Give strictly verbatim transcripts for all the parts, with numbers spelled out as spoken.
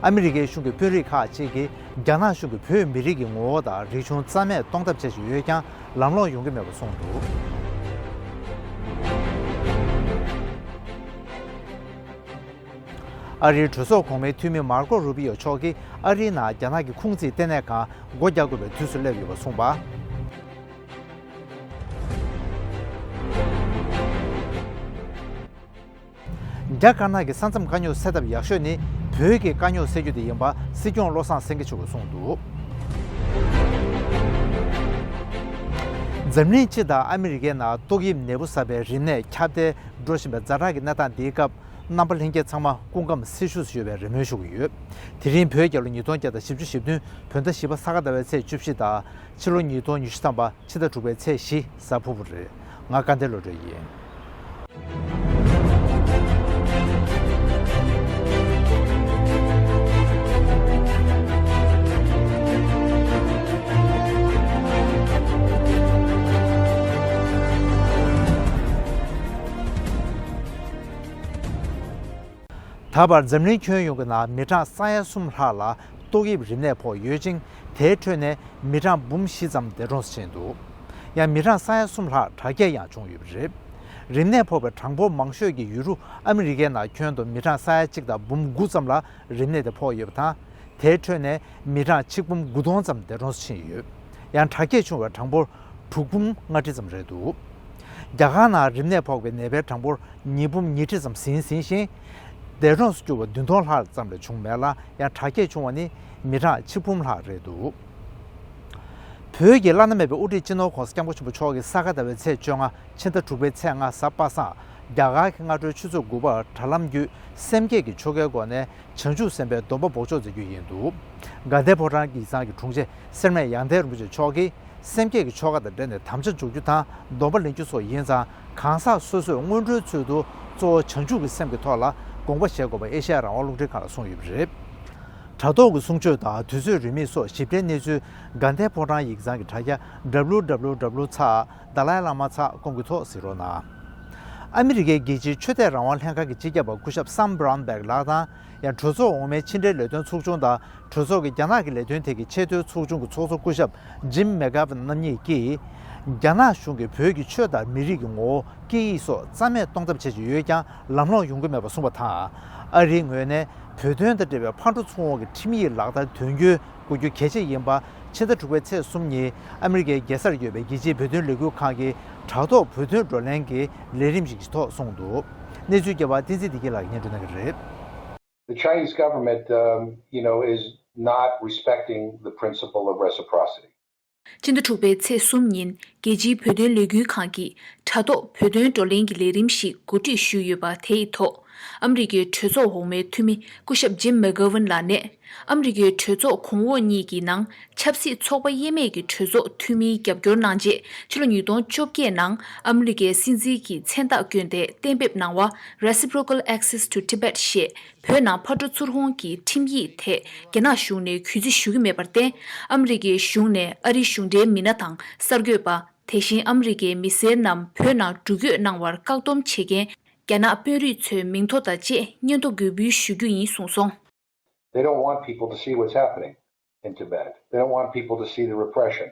ཨ་མི་རི་ཀའི་གཞུང་གི་དཔོན་རིགས་ཁག་ཅིག་གིས་རྒྱ་ནག་གཞུང་གིས་བོད་མི་རིགས་ཀྱི་ངོ་བོ་དང་རིག་གཞུང་རྩ་མེད་གཏོང་ཐབས་བྱེད་བཞིན་ཡོད་ཀྱང་ལམ་ལྷོང་ཡོང་གི་མེད་པ་གསུངས་འདུག་ཨ་རིའི་གྲོས་ཚོགས་གོང་མའི་འཐུས་མི་མར་ཀོ་རུ་པི་ཡོ་མཆོག་གིས་ཨ་རིའི་ནང་རྒྱ་ནག་གི་ཁུང་ཙིའི་ལྟེ་གནས་ཁང་སྒོ་རྒྱག་དགོས་པའི་དུས་སུ་སླེབས་ཡོད་པ་གསུངས་པ། རྒྱ་དཀར་ནག་གི་ས་མཚམས་དཀའ་རྙོག་སེལ་ཐབས་ཡག་ཤོས་ནི་བོད་ཀྱི་དཀའ་རྙོག་སེལ་རྒྱུ་དེ་ཡིན་པ་སྲིད་སྐྱོང་བློ་བཟང་སེང་གེ་མཆོག་གིས་གསུངས་འདུག་འཛམ་གླིང་སྤྱི་དང་ཨ་མི་རི་ཀའི་ནང་ཏོག་དབྱིབས་ནད་འབུ་གསར་པའི་རིམས་ནད་ཁྱབ་གདལ་འགྲོ་བཞིན་པའི་ཛ་དྲག་གི་གནས་སྟངས་འདིའི་སྐབས། རྣམ་པ་ལྷན་རྒྱས་ཚང་མ་སྐུ་ཁམས་སྲི་ཞུ་ཡོད་པའི་རེ་སྨོན་ཞུ་གི་ཡོད། དེ་རིང་བོད་རྒྱལ་ལོ་ཉིས་སྟོང་བརྒྱ་དང་བཞི་བཅུ་ཞེ་བདུན་བོད་ཟླ་བཞི་པ་ས་ག་ཟླ་བའི་ཚེས་བཅུ་བཞི་དང་། ཕྱི་ལོ་ཉིས་སྟོང་ཉི་ཤུ་ཐམ་པ་ཕྱི་ཟླ་དྲུག་པའི་ཚེས་བཞི་གཟའ་ཕུར་བུ་རེད། ང་སྐལ་ལྡན་བློ་གྲོས་ཡིན། ད་བར་འཛམ་གླིང་ཁྱོན་ཡོངས་ཀྱི་ནང་མི་གྲངས་ས་ཡ་གསུམ་ལྷག་ལ་ཏོག་དབྱིབས་རིམས་ནད་ཕོག་ཡོད་ཅིང་། དེའི་ཁྲོད་ནས་མི་གྲངས་འབུམ་བཞི་ཙམ་འདས་གྲོངས་སུ་ཕྱིན་འདུག་ཡང་མི་གྲངས་ས་ཡ་གསུམ་ལྷག་དྲག་སྐྱེད་ཡང་བྱུང་ཡོད་པ་རེད། རིམས་ནད་ཕོག་པའི་གྲངས་འབོར་མང་ཤོས་ཀྱི་ཡུལ་གྲུ་ཨ་མི་རི་ཀའི་ནང་ཁྱོན་བསྡོམས་མི་གྲངས་ས་ཡ་གཅིག་དང་འབུམ་དགུ་ཙམ་ལ་རིམས་ནད་དེ་ཕོག་ཡོད་པ་དང་། དེའི་ཁྲོད་ནས་མི་གྲངས་ཆིག་འབུམ་དགུ་སྟོང་ཙམ་འདས་གྲོངས་སུ་ཕྱིན་ཡོད། ཡང་དྲག་སྐྱེད་བྱུང་བའི་གྲངས་འབོར་དྲུག་འབུམ་ལྔ་ཁྲི་ཙམ་རེད་འདུག་རྒྱ་གར་ནང་རིམས་ནད་ཕོག་པའི་ནད་པའི་གྲངས་འབོར་ཉིས་འབུམ་ཉི་ཁྲི་ཙམ་ཟིན་ཟིན་ཞིང་། འདས་གྲོངས་སུ་གྱུར་བ་བདུན་སྟོང་ལྷག་ཙམ་ལས་བྱུང་མེད་ལ། ཡང་དྲག་སྐྱེད་བྱུང་བ་ནི་མི་གྲངས་ཆིག་འབུམ་ལྷག་རེད་འདུག་བོད་ཀྱི་བླ་ན་མེད་པའི་དབུ་ཁྲིད་སྤྱི་ནོར་༸གོང་ས་༸སྐྱབས་མགོན་ཆེན་པོ་མཆོག་གིས་ས་ག་ཟླ་བའི་ཚེས་བཅོ་ལྔ་ཕྱི་ཟླ་དྲུག་པའི་ཚེས་ལྔ་གཟའ་པ་སངས། རྒྱ་གར་གྱི་སྔ་དྲོའི་ཆུ་ཚོད་དགུ་པར་དྲ་ལམ་བརྒྱུད་སེམས་བསྐྱེད་ཀྱི་ཆོ་གའི་སྒོ་ནས་བྱང་ཆུབ་སེམས་དཔའི་སྡོམ་པ་འབོགས་ཆོག་མཛད་རྒྱུ་ཡིན་འདུག་དགའ་ལྡན་ཕོ་བྲང་ཡིག་ཚང་གི་དྲུང་ཆེ་སེར་སྨད་ཡང་སྟེང་རིན་པོ་ཆེ་མཆོག་གིས། སེམས་བསྐྱེད་ཀྱི་ཆོ་ག་དང་འབྲེལ་ནས་དམ་བཅའ་འཇོག་རྒྱུ་དང་སྡོམ་པ་ལེན་རྒྱུ་སོགས་ཡིན་ཙང་། གང་ཟག་སོ་སོས་སྔོན་འགྲོའི་ཚུལ་དུ་གཙོ་བོ་བྱང་ཆུབ་ཀྱི་སེམས་ཀྱི་ཐོག་ལ་དགོངས་པ་བཞེས་དགོས་པ་ཨེ་ཤ་ཡ་རང་དབང་རླུང་འཕྲིན་ཁང་ལ་གསུངས་ཡོད་པ་རེད། དྲ་ཐོག་གི་གསུང་ཆོས་དང་དུས་ཚོད་རིན་མེད་སོགས་ཞིབ་ཕྲའི་གནས་ཚུལ་དགའ་ལྡན་ཕོ་བྲང་ཡིག་ཚང་གི་དྲ་རྒྱ་W W W ཚེག་དཱ་ལའི་བླ་མ་ཚེག་ཀོམ་གྱི་ཐོག་གཟིགས་རོགས་གནང་། ཨ་མི་རི་ཀའི་རྒྱལ་སྤྱིའི་ཆོས་དད་རང་དབང་ལྷན་ཁང་གི་སྤྱི་ཁྱབ་པ་སྐུ་ཞབས་སམ་བྷ་རའུན་བྷེག་ལགས་དང་། ཡང་གྲོས་ཚོགས་འོག་མའི་ཕྱི་འབྲེལ་ལས་དོན་ཚོགས་ཆུང་དང་། གྲོས་ཚོགས་ཀྱི་རྒྱ་ནག་གི་ལས་དོན་ཐད་ཀྱི་ཆེས་མཐོའི་ཚོགས་ཆུང་གི་ཚོགས་གཙོ་སྐུ་ཞབས་ཇིམ་མེག་གྷ་ཝན་རྣམ་གཉིས་ཀྱིས། རྒྱ་ནག་གཞུང་གིས་བོད་ཀྱི་ཆོས་དང་མི་རིགས་ཀྱི་ངོ་བོ་སྐད་ཡིག་སོགས་རྩ་མེད་གཏོང་ཐབས་བྱེད་བཞིན་ཡོད་ཀྱང་ལམ་ལྷོང་ཡོང་གི་མེད་པ་གསུངས་པ་དང་། ཨ་རིའི་ངོས་ནས་བོད་དོན་དང་འབྲེལ་བའི་ཕར་འགྲོ་ཚུར་འོང་གི་ཁྲིམས་ཡིག་ལག་བསྟར་དོན་འཁྱོལ་དགོས་རྒྱུ་གལ་ཆེ་ཡིན་པ། ཕྱི་ཟླ་དྲུག་པའི་ཚེས་གསུམ་ཉིན་ཨ་མི་རི་ཀའི་རྒྱལ་སར་ཡོད་པའི་རྒྱལ་སྤྱིའི་བོད་དོན་ལས་འགུལ་ཁང་གི་དྲ་ཐོག་བོད་དོན་བགྲོ་གླེང་གི་ལས་རིམ་ཞིག་གི་ཐོག་གསུངས་འདུག་གནས་ཚུལ་རྒྱས་པ་བསྟན་འཛིན་བདེ་སྐྱིད་ལགས་ཀྱིས་སྙན་སྒྲོན་གནང་གི་རེད། The Chinese government, um, you know, is not respecting the principle of reciprocity. ཕྱི་ཟླ་དྲུག་པའི་ཚེས་གསུམ་ཉིན་རྒྱལ་སྤྱིའི་བོད་དོན་ལས་འགུལ་ཁང་གིས་དྲ་ཐོག་བོད་དོན་བགྲོ་གླེང་གི་ལས་རིམ་ཞིག་གོ་སྒྲིག་ཞུས་ཡོད་པ་དེ་ཡི་ཐོག་ཨ་མི་རི་ཀའི་གྲོས་ཚོགས་འོག་མའི་འཐུས་མི་སྐུ་ཞབས་ཇིམ་མེག་གྷ་ཝན་ལགས་ནས། ཨ་མི་རི་ཀའི་གྲོས་ཚོགས་གོང་འོག་གཉིས་ཀྱི་ནང་ཆབ་སྲིད་ཚོགས་པ་དབྱེ་མེད་ཀྱི་གྲོས་ཚོགས་འཐུས་མིའི་རྒྱབ་སྐྱོར་གནང་རྗེས་ཕྱི་ལོ་ཉིས་སྟོང་བཅོ་བརྒྱད་ནང་ཨ་མི་རི་ཀའི་སྲིད་འཛིན་གྱི་མཚན་རྟགས་བསྐྱོན་ཏེ་གཏན་འབེབས་གནང་བ་Reciprocal Access to Tibet ཞེས། བོད་ནང་ཕར་འགྲོ་ཚུར་འོང་གི་ཁྲིམས་ཡིག་ཐད་རྒྱ་ནག་གཞུང་ནས་གུས་བརྩི་ཞུ་གི་མེད་པར་བརྟེན། ཨ་མི་རི་ཀའི་གཞུང་ནས་ཨ་རིའི་གཞུང་འབྲེལ་མི་སྣ་དང་གསར་འགོད་པ། དེ་བཞིན་ཨ་མི་རི་ཀའི་མི་སེར་རྣམས་བོད་ནང་འགྲུལ་སྐྱོད་གནང་བར་བཀག་སྡོམ་བྱེད་མཁན་རྒྱ་ནག་དཔོན་རིགས་ཚོའི་མིང་ཐོ་དང་བཅས་སྙན་ཐོ་འགོད་འབུལ་ཞུ་རྒྱུ་ཡིན་གསུངས་སོང་། They don't want people to see what's happening in Tibet. They don't want people to see the repression.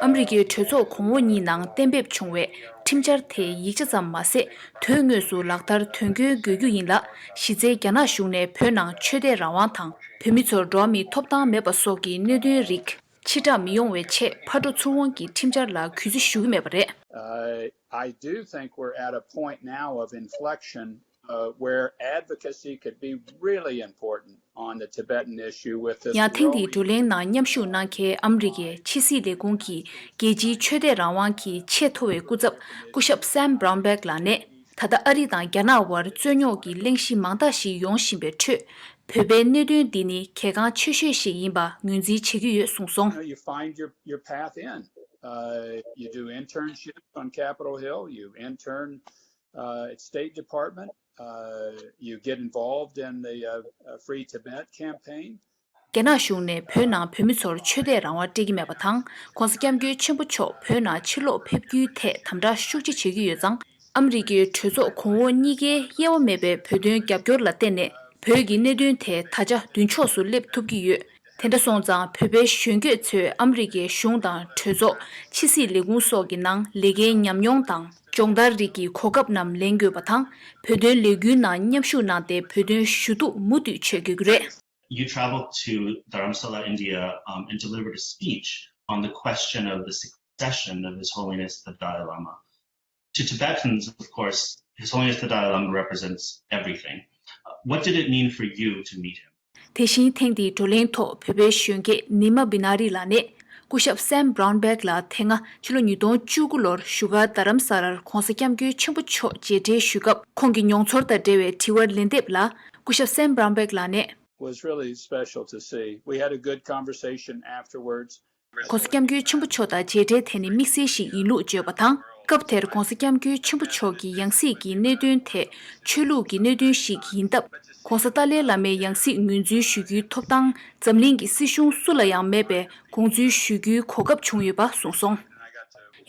ཨ་མི་རི་ཀའི་གྲོས་ཚོགས་གོང་འོག་གཉིས་ནང་གཏན་འབེབས་བྱུང་བའི་ཁྲིམས་འཆར་དེ་ཡིག་ཆ་ཙམ་མ་ཟད། དོན་དངོས་སུ་ལག་བསྟར་དོན་འཁྱོལ་དགོས་རྒྱུ་ཡིན་ལ། གཞི་རྩའི་རྒྱ་ནག་གཞུང་ནས་བོད་ནང་ཆོས་དད་རང་དབང་དང་། བོད་མི་ཚོར་འགྲོ་བ་མིའི་ཐོབ་ཐང་མེད་པ་སོགས་ཀྱི་གནད་དོན་རིགས་ཕྱིར་བསྒྲགས་མི་ཡོང་བའི་ཆེད་ཕར་འགྲོ་ཚུར་འོང་གི་ཁྲིམས་འཆར་ལ་གུས་བརྩི་ཞུ་གི་མེད་པ་རེད། Uh, I do think we're at a point now of inflection, uh, where advocacy could be really important on the Tibetan issue with this growing ཡང་ཐེངས་འདིའི་བགྲོ་གླེང་ནང་མཉམ་ཞུགས་གནང་མཁན་ཨ་མི་རི་ཀའི་ཕྱི་སྲིད་ལས་ཁུངས་ཀྱི་རྒྱལ་སྤྱིའི་ཆོས་དད་རང་དབང་གི་ཆེས་མཐོ་བའི་སྐུ་ཚབ་སྐུ་ཞབས་སེམ་བྷ་རའུན་བྷེག་ལགས་ནས། ད་ལྟ་ཨ་རི་དང་རྒྱ་ནག་དབར་རྩོད་རྙོག་གི་གླེང་གཞི་མང་དག་ཞིག་ཡོང་བཞིན་པའི་ཁྲོད། བོད་པའི་གནད་དོན་འདི་ནི་གལ་འགངས་ཆེ་ཤོས་ཤིག་ཡིན་པ་ངོས་འཛིན་བྱེད་ཀྱི་ཡོད་གསུངས་སོང་། You know, you find your, your path in. Uh, you do internships on Capitol Hill, you intern, uh, at State Department, uh, you get involved in the, uh, uh, Free Tibet campaign. རྒྱ་ནག་གཞུང་ནས་བོད་ནང་བོད་མི་ཚོར་ཆོས་དད་རང་དབང་སྤྲད་ཀྱི་མེད་པ་དང་། ྋགོང་ས་ྋསྐྱབས་མགོན་ཆེན་པོ་མཆོག་བོད་ནང་ཕྱིར་ལོག་ཕེབས་རྒྱུའི་ཐད་དམ་དྲག་ཤུགས་ཆེ་བྱེད་ཀྱི་ཡོད་ཙང་། ཨ་མི་རི་ཀའི་གྲོས་ཚོགས་གོང་འོག་གཉིས་ཀའི་དབྱེ་བ་མེད་པའི་བོད་དོན་རྒྱབ་སྐྱོར་ལ་བརྟེན་ནས། བོད་ཀྱི་གནད་དོན་ཐད་ད་ཆ་མདུན་ཕྱོགས་སུ་སླེབས་ཐུབ་ཀྱི་ཡོད། དེ་འདྲ་སོང་ཙང་བོད་པའི་གཞོན་སྐྱེས་ཚོས་ཨ་མི་རི་ཀའི་གཞུང་དང་གྲོས་ཚོགས། ཕྱི་སྲིད་ལས་ཁུངས་སོགས་ཀྱི་ནང་ལས་ཀའི་ཉམས་མྱོང་དང་སྦྱོང་བརྡར་རིགས་ཀྱི་གོ་སྐབས་རྣམས་ལེན་དགོས་པ་དང་། བོད་དོན་ལས་འགུལ་ནང་མཉམ་ཞུགས་གནང་སྟེ་བོད་དོན་ཞུ་གཏུག་མུ་མཐུད་བྱེད་དགོས་ཀྱི་རེད། You traveled to Dharamsala, India, um, and delivered a speech on the question of the succession of His Holiness the Dalai Lama. To Tibetans, of course, His Holiness the Dalai Lama represents everything. Uh, what did it mean for you to meet him? དེ་བཞིན་ཐེངས་འདིའི་བགྲོ་གླེང་ཐོག་བོད་པའི་གཞོན་སྐྱེས་ནི་མ་བི་ན་རི་ལགས་ནས། སྐུ་ཞབས་སེམ་བྷ་རའུན་བྷེག་ལགས་དེ་སྔ་ཕྱི་ལོ་ཉིས་སྟོང་བཅུ་དགུ་ལོར་བཞུགས་སྒར་རྡ་རམ་ས་ལར་༧གོང་ས་༧སྐྱབས་མགོན་ཆེན་པོ་མཆོག་མཇལ་འཕྲད་ཞུས་སྐབས། ཁོང་གི་མྱོང་ཚོར་དང་འབྲེལ་བའི་དྲི་བར་ལན་འདེབས་ལ། སྐུ་ཞབས་སེམ་བྷ་རའུན་བྷེག་ལགས་ནས། Was really special to see. We had a good conversation afterwards. ༧གོང་ས་༧སྐྱབས་མགོན་ཆེན་པོ་མཆོག་དང་མཇལ་འཕྲད་དེ་ནི་དམིགས་བསལ་ཞིག་ཡིན་ལུགས་བརྗོད་པ་དང་། སྐབས་དེར་༧གོང་ས་༧སྐྱབས་མགོན་ཆེན་པོ་མཆོག་གི་ཡང་སྲིད་ཀྱི་གནད་དོན་དེ་ཆོས་ལུགས་ཀྱི་གནད་དོན་ཞིག་ཡིན་སྟབས། ༧གོང་ས་ཏཱ་ལའི་བླ་མའི་ཡང་སྲིད་ངོས་འཛིན་ཞུ་རྒྱུའི་ཐོབ་ཐང་འཛམ་གླིང་གི་སྲིད་གཞུང་སུ་ལ་ཡང་མེད་པའི་དགོངས་ཚུལ་ཞུ་རྒྱུའི་གོ་སྐབས་བྱུང་ཡོད་པ་གསུངས་སོང་།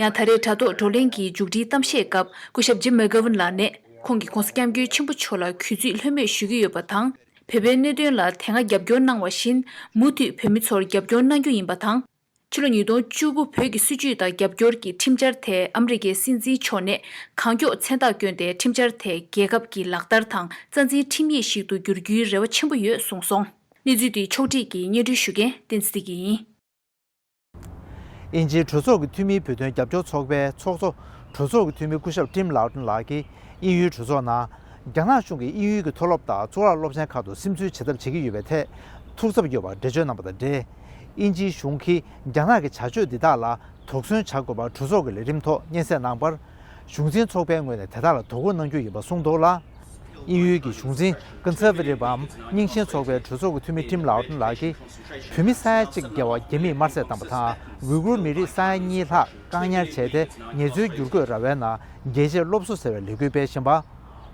ཡང་ད་རེས་དྲ་ཐོག་བགྲོ་གླེང་གི་མཇུག་སྒྲིལ་གཏམ་བཤད་སྐབས། སྐུ་ཞབས་ཇིམ་མེག་གྷ་ཝན་ལགས་ནས། ཁོང་གིས་༧གོང་ས་༧སྐྱབས་མགོན་ཆེན་པོ་མཆོག་ལ་གུས་བརྩི་ལྷོད་མེད་ཞུ་གི་ཡོད་པ་དང་། བོད་པའི་གནད་དོན་ལ་དེ་སྔ་རྒྱབ་སྐྱོར་གནང་བ་བཞིན། མུ་མཐུད་བོད་མི་ཚོར་རྒྱབ་སྐྱོར་གནང་རྒྱུ་ཡིན་པ་དང་། ཕྱི་ལོ་ཉིས་སྟོང་བཅུ་དགུ་བོད་ཀྱི་སྲིད་བྱུས་དང་རྒྱབ་སྐྱོར་གྱི་ཁྲིམས་འཆར་དེ་ཨ་མི་རི་ཀའི་སྲིད་འཛིན་མཆོག་ནས་གང་མགྱོགས་མཚན་རྟགས་བསྐྱོན་ཏེ། ཁྲིམས་འཆར་དེ་རྒྱལ་ཁབ་ཀྱི་ལག་བསྟར་དང་རྩ་འཛིན་ཁྲིམས་ཡིག་ཞིག་ཏུ་བསྒྱུར་རྒྱུའི་རེ་བ་ཆེན་པོ་ཡོད་གསུངས་སོང་། གནས་ཚུལ་འདི་ཕྱོགས་སྒྲིག་གིས་སྙན་སྒྲོན་ཞུ་མཁན་བསྟན་འཛིན་བདེ་སྐྱིད་ཡིན། དབྱིན་ཇིའི་གྲོས་ཚོགས་ཀྱི་འཐུས་མིའི་བོད་དོན་རྒྱབ་སྐྱོར་ཚོགས་པའི་ཚོགས་གཙོ། གྲོས་ཚོགས་ཀྱི་འཐུས་མི་སྐུ་ཞབས་ཊིམ་ལའོ་ཊོན་ལགས་ཀྱིས་དབྱིན་ཡུལ་གྲོས་ཚོགས་ནང་རྒྱ་ནག་གཞུང་གིས་དབྱིན་ཡུལ་གྱི་མཐོ་སློབ་དང་གཙུག་ལག་སློབ་ཆེན་ཁག་ཏུ་སིམ་འཛུལ་བྱེད་ཐབས་བྱེད་ཀྱི་ཡོད་པའི་ཐད་ཐུགས་འཚབ་ཡོད་པར་འགྲེལ་བརྗོད་གནང་པ་དང་འབྲེལ། དབྱིན་ཇིའི་གཞུང་གིས་རྒྱ་ནག་གི་བྱ་སྤྱོད་འདི་དག་ལ་དོགས་ཟོན་བྱ་དགོས་པར་གྲོས་ཚོགས་ཀྱི་ལས་རིམ་ཐོག་སྙན་སེང་གནང་བར། གཞུང་འཛིན་ཚོགས་པའི་ངོས་ནས་དེ་དག་ལ་དོ་ཁུར་གནང་རྒྱུ་ཡིན་པ་གསུངས་འདུག་ལ། དབྱིན་ཡུལ་གྱི་གཞུང་འཛིན་ཀུན་ཚ་ཝི་རི་བའམ་རྙིང་ཞེན་ཚོགས་པའི་གྲོས་ཚོགས་ཀྱི་འཐུས་མི་ཊིམ་ལའོ་ཊོན་ལགས་ཀྱིས། བོད་མི་ས་ཡ་གཅིག་བརྒལ་བ་རྒྱ་མིས་དམར་གསོད་བཏང་བ་དང་། ཝི་གུར་མི་རིགས་ས་ཡ་གཉིས་ལྷག་བཀག་ཉར་བྱས་ཏེ། ངལ་རྩོལ་བསྒྱུར་བཀོད་ར་བའི་ནང་རྒྱལ་གཅེས་སློབ་གསོ་ཟེར་བའི་ལས་འགུལ་སྤེལ་བཞིན་པ།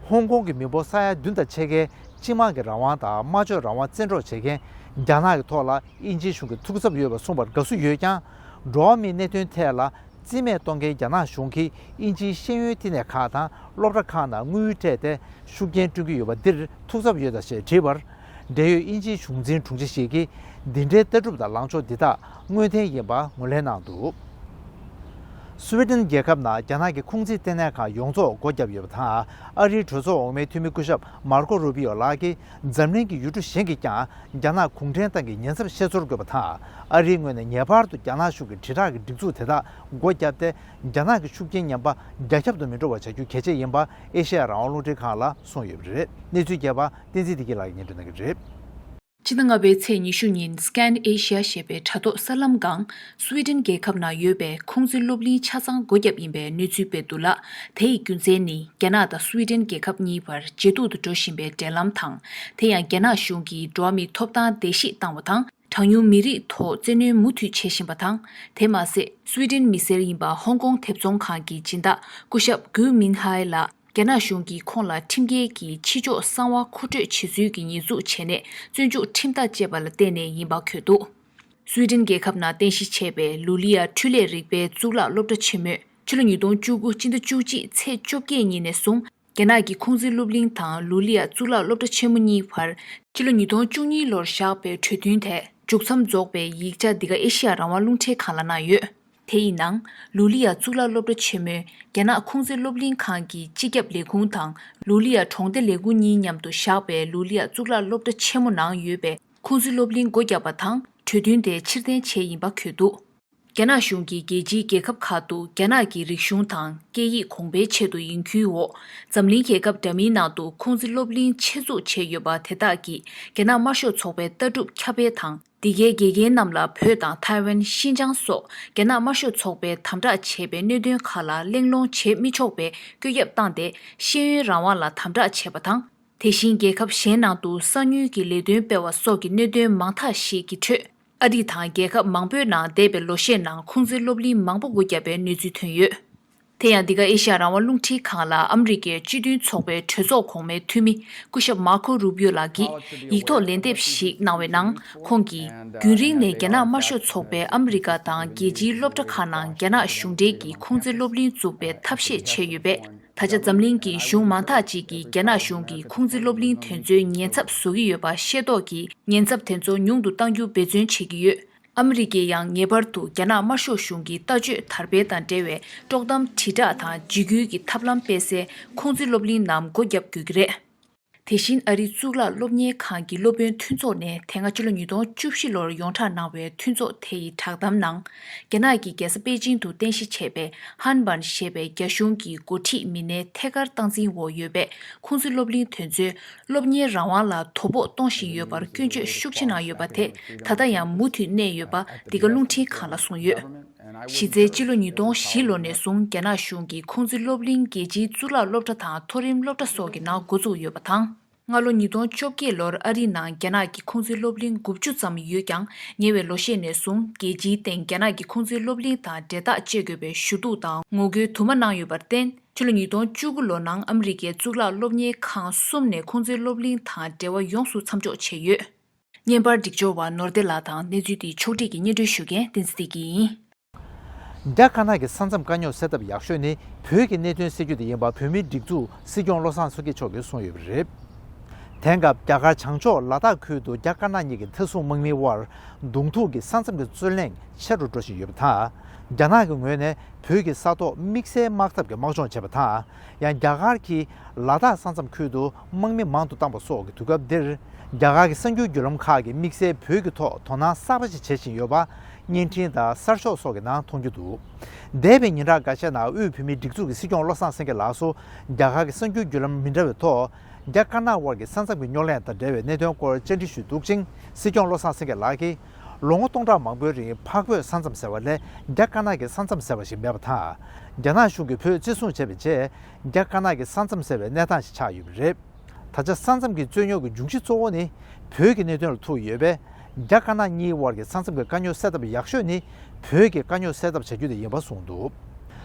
ཧོང་ཀོང་གི་མི་འབོར་ས་ཡ་བདུན་དང་ཕྱེད་ཀའི་སྤྱི་དམངས་ཀྱི་རང་དབང་དང་སྨྲ་བརྗོད་རང་དབང་བཙན་འཕྲོག་བྱེད་མཁན་རྒྱ་ནག་གི་ཐོག་ལ་དབྱིན་ཇིའི་གཞུང་གིས་ཐུགས་འཚབ་ཡོད་པ་གསུངས་པར་དགའ་བསུ་ཡོད་ཀྱང་། འགྲོ་བ་མིའི་གནད་དོན་ཐད་ལ། རྩིས་མེད་གཏོང་མཁན་རྒྱ་ནག་གཞུང་གིས་དབྱིན་ཇིའི་ཤེས་ཡོན་བསྟི་གནས་ཁག་དང་སློབ་གྲྭ་ཁག་ནང་དངུལ་སྤྲད་དེ་ཤུགས་རྐྱེན་བསྐྲུན་གྱི་ཡོད་པ་འདིར་ཐུགས་འཚབ་ཡོད་ལ་ཞེས་དྲིས་པར། འབྲེལ་ཡོད་དབྱིན་ཇིའི་གཞུང་འཛིན་དྲུང་ཆེ་ཞིག་གིས་འདི་འདྲའི་ལྟ་གྲུབ་དང་ལངས་ཕྱོགས་འདི་དག་དངོས་བདེན་ཡིན་པ་ངོས་ལེན་གནང་འདུག། སུའེ་ཏེན་རྒྱལ་ཁབ་ནང་རྒྱ་ནག་གི་ཁུང་ཙི་ལྟེ་གནས་ཁང་ཡོངས་རྫོགས་སྒོ་བརྒྱབ་ཡོད་པ་དང་། ཨ་རིའི་གྲོས་ཚོགས་འོག་མའི་འཐུས་མི་སྐུ་ཞབས་མར་ཀོ་རུ་པི་ཡོ་ལགས་ཀྱིས། འཛམ་གླིང་གི་ཡུལ་གྲུ་གཞན་གྱིས་ཀྱང་རྒྱ་ནག་གུང་ཁྲན་ཏང་གི་ཉེན་ཚབས་ཤེས་ཚོར་དགོས་པ་དང་། ཨ་རིའི་ངོས་ནས་ངེས་པར་དུ་རྒྱ་ནག་གཞུང་གི་དྲིལ་བསྒྲགས་ཀྱི་སྒྲིག་འཛུགས་དེ་དག་སྒོ་བརྒྱབ་སྟེ། རྒྱ་ནག་གི་ཤུགས་རྐྱེན་ངན་པ་རྒྱ་ཁྱབ་ཏུ་མི་འགྲོ་བ་བྱ་རྒྱུ་གལ་ཆེ་ཡིན་པ་ཨེ་ཤེ་ཡ་རང་དབང་རླུང་འཕྲིན་ཁང་ལ་གསུངས་ཡོད་པ་རེད། གནས་ཚུལ་རྒྱས་པ་བསྟན་འཛིན་བདེ་སྐྱིད་ལགས་ཀྱིས་སྙན་སྒྲོན་གནང་གི་རེད། ཕྱི་ཟླ་ལྔ་པའི་ཚེས་ཉི་ཤུ་ཉིན་Scan Asia ཞེས་པའི་དྲ་ཐོག་གསར་ལམ་སྒང་སུའེ་ཏེན་རྒྱལ་ཁབ་ནང་ཡོད་པའི་ཁུང་ཙི་སློབ་གླིང་ཆ་ཚང་སྒོ་བརྒྱབ་ཡིན་པའི་གནས་ཚུལ་སྤེལ་འདུག་ལ། དེ་ཡི་རྒྱུ་མཚན་ནི་རྒྱ་ནག་དང་སུའེ་ཏེན་རྒྱལ་ཁབ་གཉིས་བར་ཇེ་སྡུག་ཏུ་འགྲོ་བཞིན་པའི་འབྲེལ་ལམ་དང་། དེ་ཡང་རྒྱ་ནག་གཞུང་གིས་འགྲོ་བ་མིའི་ཐོབ་ཐང་བརྡལ་བཤིག་བཏང་བ་དང་། གྲངས་ཉུང་མི་རིགས་ཐོག་བཙན་གནོན་མུ་མཐུད་བྱེད་བཞིན་པ་དང་། དེ་མ་ཟད། སུའེ་ཏེན་མི་སེར་ཡིན་པ་ཧོང་ཀོང་དེབ་ཚོང་ཁང་གི་སྦྱིན་བདག་སྐུ་ཞབས་གུའུ་མིན་ཧའེ་ལགས། རྒྱ་ནག་གཞུང་གིས་ཁོང་ལ་ཁྲིམས་འགལ་གྱིས་ཕྱི་ཕྱོགས་གསང་བ་མཁོ་སྤྲོད་བྱེད་ཚུལ་གྱི་ཉེས་འཛུགས་བྱས་ནས། བཙོན་འཇུག་ཁྲིམས་ཐག་བཅད་པ་ལ་བརྟེན་ནས་ཡིན་པ་འཁོད་འདུག། སུའེ་ཏེན་རྒྱལ་ཁབ་ནང་རྟེན་གཞི་བྱས་པའི་ལུ་ལི་ཡ་འཕྲུལ་ལས་རིག་པའི་གཙུག་ལག་སློབ་གྲྭ་ཆེན་མོས། ཕྱི་ལོ་ཉིས་སྟོང་བཅུ་དགུ་སྤྱི་ཟླ་བཅུ་གཅིག་ཚེས་བཅོ་བརྒྱད་ཉིན་ནས་བཟུང་། རྒྱ་ནག་གི་ཁུང་ཙི་སློབ་གླིང་དང་ལུ་ལི་ཡ་གཙུག་ལག་སློབ་གྲྭ་ཆེན་མོ་གཉིས་བར། ཕྱི་ལོ་ཉིས་སྟོང་བཅུ་གཉིས་ལོར་བཞག་པའི་གྲོས་མཐུན་དེ་མཇུག་མཚམས་རྫོགས་པའི་ཡིག་ཆ་འདི་ག་ཨེ་ཤེ་ཡ་རང་དབང་རླུང་འཕྲིན་ཁང་ལ་གནང་ཡོད། དེ་ཡི་ནང་། ལུ་ལི་ཡ་གཙུག་ལག་སློབ་གྲྭ་ཆེན་མོས་རྒྱ་ནག་ཁུང་ཙི་སློབ་གླིང་ཁང་གི་སྤྱི་ཁྱབ་ལས་ཁུངས་དང་ལུ་ལི་ཡ་གྲོང་སྡེ་ལས་ཁུངས་གཉིས་མཉམ་དུ་བཞག་པའི་ལུ་ལི་ཡ་གཙུག་ལག་སློབ་གྲྭ་ཆེན་མོ་ནང་ཡོད་པའི་ཁུང་ཙི་སློབ་གླིང་སྒོ་བརྒྱབ་པ་དང་། གྲོས་མཐུན་དེ་ཕྱིར་འཐེན་བྱས་ཡིན་པ་འཁོད་འདུག། རྒྱ་ནག་གཞུང་གིས་རྒྱལ་སྤྱིའི་རྒྱལ་ཁབ་ཁག་ཏུ་རྒྱ་ནག་གི་རིག་གཞུང་དང་སྐད་ཡིག་གོང་འཕེལ་ཆེད་དུ་ཡིན་ཁུལ་འོག། འཛམ་གླིང་རྒྱལ་ཁབ་འདྲ་མིན་ནང་དུ་ཁུང་ཙི་སློབ་གླིང་ཆེད་འཛུགས་བྱས་ཡོད་པ་དེ་དག་གིས་རྒྱ་ནག་དམར་ཤོག་ཚོགས་པའི་ལྟ་གྲུབ་ཁྱབ་སྤེལ་དང་། འདི་གའི་དགེ་རྒན་རྣམས་ལ་བོད་དང་ཐའེ་ཝན། ཤིན་ཅང་སོགས་རྒྱ་ནག་དམར་ཤོག་ཚོགས་པས་དམ་དྲག་བྱས་པའི་གནད་དོན་ཁག་ལ་གླེང་སློང་བྱེད་མི་ཆོག་པའི་བཀོད་ཁྱབ་བཏང་སྟེ། ཤེས་ཡོན་རང་དབང་ལ་དམ་དྲག་བྱས་པ་དང་། དེ་བཞིན་རྒྱལ་ཁབ་གཞན་ནང་དུ་གསང་ཉུལ་གྱི་ལས་དོན་སྤེལ་བ་སོགས་ཀྱི་གནད་དོན་མང་དག་ཞིག་གི་ཁྲོད། ཨ་རི་དང་རྒྱལ་ཁབ་མང་པོའི་ནང་འདས་པའི་ལོ་ཤས་ནང་ཁུང་ཙི་སློབ་གླིང་མང་པོ་སྒོ་བརྒྱབ་པའི་གནས་ཚུལ་ཐོན་ཡོད། དེ་ཡང་འདི་ག་ཨེ་ཤ་ཡ་རང་དབང་རླུང་འཕྲིན་ཁང་ལ་ཨ་མི་རི་ཀའི་སྤྱི་མཐུན་ཚོགས་པའི་གྲོས་ཚོགས་གོང་མའི་འཐུས་མི་སྐུ་ཞབས་མར་ཁོ་རུ་པིའོ་ལགས་ཀྱིས་ཡིག་ཐོག་ལན་འདེབས་ཤིག་གནང་བའི་ནང་། ཁོང་གིས་རྒྱུན་རིང་ནས་རྒྱ་ནག་དམར་ཤོག་ཚོགས་པས་ཨ་མི་རི་ཀ་དང་རྒྱལ་སྤྱིའི་སློབ་གྲྭ་ཁག་ནང་རྒྱ་ནག་གཞུང་འབྲེལ་གྱི་ཁུང་ཙི་སློབ་གླིང་འཛུགས་པའི་ཐབས་ཤེས་བྱས་ཡོད་པས། ད་ཆ་འཛམ་གླིང་གི་གཞུང་མང་དག་ཅིག་གིས་རྒྱ་ནག་གཞུང་གིས་ཁུང་ཙི་སློབ་གླིང་དེ་ཚོའི་ཉེན་ཚབས་བཟོ་གི་ཡོད་པ་ཤེས་རྟོགས་ཀྱིས་ཉེན་ཚབས་དེ་ཚོ་ཉུང་དུ་གཏང་རྒྱུ་འབད་བརྩོན་བྱེད་ཀྱི་ཡོད། ཨ་མི་རི་ཀས་ཡང་ངེས་པར་དུ་རྒྱ་ནག་དམར་ཤོག་གཞུང་གི་ལྟ་སྤྱོད་དར་སྤེལ་དང་འབྲེལ་བའི་དཀྲོག་གཏམ་དྲིལ་བསྒྲགས་དང་འཇིགས་སྐུལ་གྱི་ཐབས་ལམ་སྤེལ་སའི་ཁུང་ཙི་སློབ་གླིང་རྣམས་སྒོ་བརྒྱབ་དགོས་ཀྱི་རེད། དེ་བཞིན་ཨ་རིའི་གཙུག་ལག་སློབ་གཉེར་ཁང་གི་སློབ་དཔོན་མཐུན་ཚོགས་ནས་དེ་སྔ་ཕྱི་ལོ་ཉིས་སྟོང་བཅུ་བཞི་ལོར་ཡོངས་གྲགས་གནང་བའི་མཐུན་ཚོགས་དེ་ཡི་བསྒྲགས་གཏམ་ནང་། རྒྱ་ནག་གི་རྒྱལ་ས་པེ་ཅིང་དུ་རྟེན་གཞི་བྱས་པའི་ཧན་བན་ཞེས་པའི་རྒྱ་གཞུང་གི་འགོ་ཁྲིད་མི་སྣའི་ཐད་ཀར་སྟངས་འཛིན་འོག་ཡོད་པའི་ཁུང་ཙི་སློབ་གླིང་དེ་ཚོས་སློབ་གཉེར་རང་དབང་ལ་དོ་ཕོག་གཏོང་བཞིན་ཡོད་པར་སྐྱོན་བརྗོད་ཤུགས་ཆེ་གནང་ཡོད་པ་དེ་ད་ལྟ་ཡང་མུ་མཐུད་གནས་ཡོད་པ་འདི་ག་རླུང་འཕྲིན་ཁང་ལ་གསུངས་ཡོད། གཞི་རྩའི་སྤྱི་ལོ་ཉིས་སྟོང་བཞི་ལོ་ནས་བཟུང་རྒྱ་ནག་གཞུང་གིས་ཁུང་ཙི་སློབ་གླིང་རྒྱལ་སྤྱིའི་གཙུག་ལག་སློབ་གྲྭ་དང་མཐོ་རིམ་སློབ་གྲྭ་སོགས་ཀྱི་ནང་འགོ་བཙུགས་ཡོད་པ་དང་། སྔ་ལོ་ཉིས་སྟོང་བཅོ་བརྒྱད་ལོར་ཨ་རིའི་ནང་རྒྱ་ནག་གི་ཁུང་ཙི་སློབ་གླིང་དགུ་བཅུ་ཙམ་ཡོད་ཀྱང་ཉེ་བའི་ལོ་ཤས་ནས་བཟུང་རྒྱལ་སྤྱིའི་སྟེང་རྒྱ་ནག་གི་ཁུང་ཙི་སློབ་གླིང་དང་འབྲེལ་ཐག་བཅད་དགོས་པའི་ཞུ་གཏུག་དང་ངོ་རྒོལ་དུ་མ་གནང་ཡོད་པར་བརྟེན་ཕྱི་ལོ་ཉིས་སྟོང་བཅུ་དགུ་ལོ་ནང་ཨ་མི་རི་ཀའི་གཙུག་ལག་སློབ་གཉེར་ཁང་གསུམ་ནས་ཁུང་ཙི་སློབ་གླིང་དང་འབྲེལ་བ་ཡོངས་སུ་མཚམས་འཇོག་བྱས་ཡོད། བརྙན་པར་སྒྲིག་སྦྱོར་བ་ནོར་བདེ་ལགས་དང་གནས་ཚུལ་དེ་ཕྱོགས་སྒྲིག་གིས་སྙན་སྒྲོན་ཞུ་མཁན་བསྟན་འཛིན་བདེ་སྐྱིད་ཡིན། རྒྱ་དཀར་ནག་གི་ས་མཚམས་དཀའ་རྙོག་སེལ་ཐབས་ཡག་ཤོས་ནི་བོད་ཀྱི་གནད་དོན་སེལ་རྒྱུ་དེ་ཡིན་པ་བོད་མིའི་སྒྲིག་འཛུགས་སྲིད་སྐྱོང་བློ་བཟང་སེང་གེ་མཆོག་གིས་གསུངས་ཡོད་པ་རེད། དེང་སྐབས་རྒྱ་གར་བྱང་ཕྱོགས་ལ་དྭགས་ཁུལ་དུ་རྒྱ་དཀར་ནག་གཉིས་ཀྱི་མཐའ་སྲུང་དམག་མིའི་དབར་གདོང་ཐུག་གི་ས་མཚམས་ཀྱི་རྩོད་གླེང་ཆེ་རུ་འགྲོ་བཞིན་ཡོད་པ་དང་། རྒྱ་ནག་གི་ངོས་ནས་བོད་ཀྱི་ས་ཐོག་དམིགས་བསལ་དམག་འཐབ་ཀྱི་དམག་སྦྱོང་བྱས་པ་དང་། ཡང་རྒྱ་གར་གྱིས་ལ་དྭགས་ས་མཚམས་ཁུལ་དུ་དམག་མི་མང་དུ་བཏང་པ་སོགས་ཀྱི་དུས་སྐབས་འདིར། རྒྱ་གར་གྱི་གསར་འགྱུར་བརྒྱུད་ལམ་ཁག་གིས་དམིགས་བསལ་བོད་ཀྱི་ཐོག་དོ་སྣང་གསར་པ་ཞིག་བྱེད་བཞིན་ཡོད་པ་བརྙན་འཕྲིན་དང་གསར་ཤོག་སོགས་ཀྱི་ནང་མཐོང་རྒྱུ་འདུག་འདས་པའི་ཉིན་གྲངས་འགའ་ཤས་ནང་དབུས་བོད་མིའི་སྒྲིག་འཛུགས་ཀྱི་སྲིད་སྐྱོང་བློ་བཟང་སེང་གེ་ལགས་སུ་རྒྱ་གར་གྱི་གསར་འགྱུར་བརྒྱུད་ལམ་མི་འདྲ་བའི་ཐོག་རྒྱ་དཀར་ནག་དབར་གྱི་ས་མཚམས་ཀྱི་རྙོག་གླེང་དང་འབྲེལ་བའི་གནད་དོན་སྐོར་བཅར་འདྲི་ཞུས་འདུག་ཅིང་། སྲིད་སྐྱོང་བློ་བཟང་སེང་གེ་ལགས་ཀྱིས། ལོ་ངོ་སྟོང་ཕྲག་མང་པོའི་རིང་འཕགས་བོད་ས་མཚམས་ཟེར་བ་ལས་རྒྱ་དཀར་ནག་གི་ས་མཚམས་ཟེར་བ་ཞིག་མེད་པ་དང་། རྒྱ་ནག་གཞུང་གིས་བོད་བཙན་བཟུང་བྱས་པའི་རྗེས་རྒྱ་དཀར་ནག་གི་ས་མཚམས་ཟེར་བའི་གནས་སྟངས་ཤིག་ཆགས་ཡོད་པ་རེད། ད་ཆ་ས་མཚམས་ཀྱི་རྩོད་རྙོག་གི་འབྱུང་གཞི་གཙོ་བོ་ནི་བོད་ཀྱི་གནད་དོན་ལ་ཐུག་ཡོད་པས། རྒྱ་དཀར་ནག་གཉིས་དབར་གྱི་ས་མཚམས་ཀྱི་དཀའ་རྙོག་སེལ་ཐབས་ཡག་ཤོས་ནི་བོད་ཀྱི་དཀའ་རྙོག་སེལ་ཐབས་བྱ་རྒྱུ་དེ་ཡིན་པ་གསུངས་འདུག་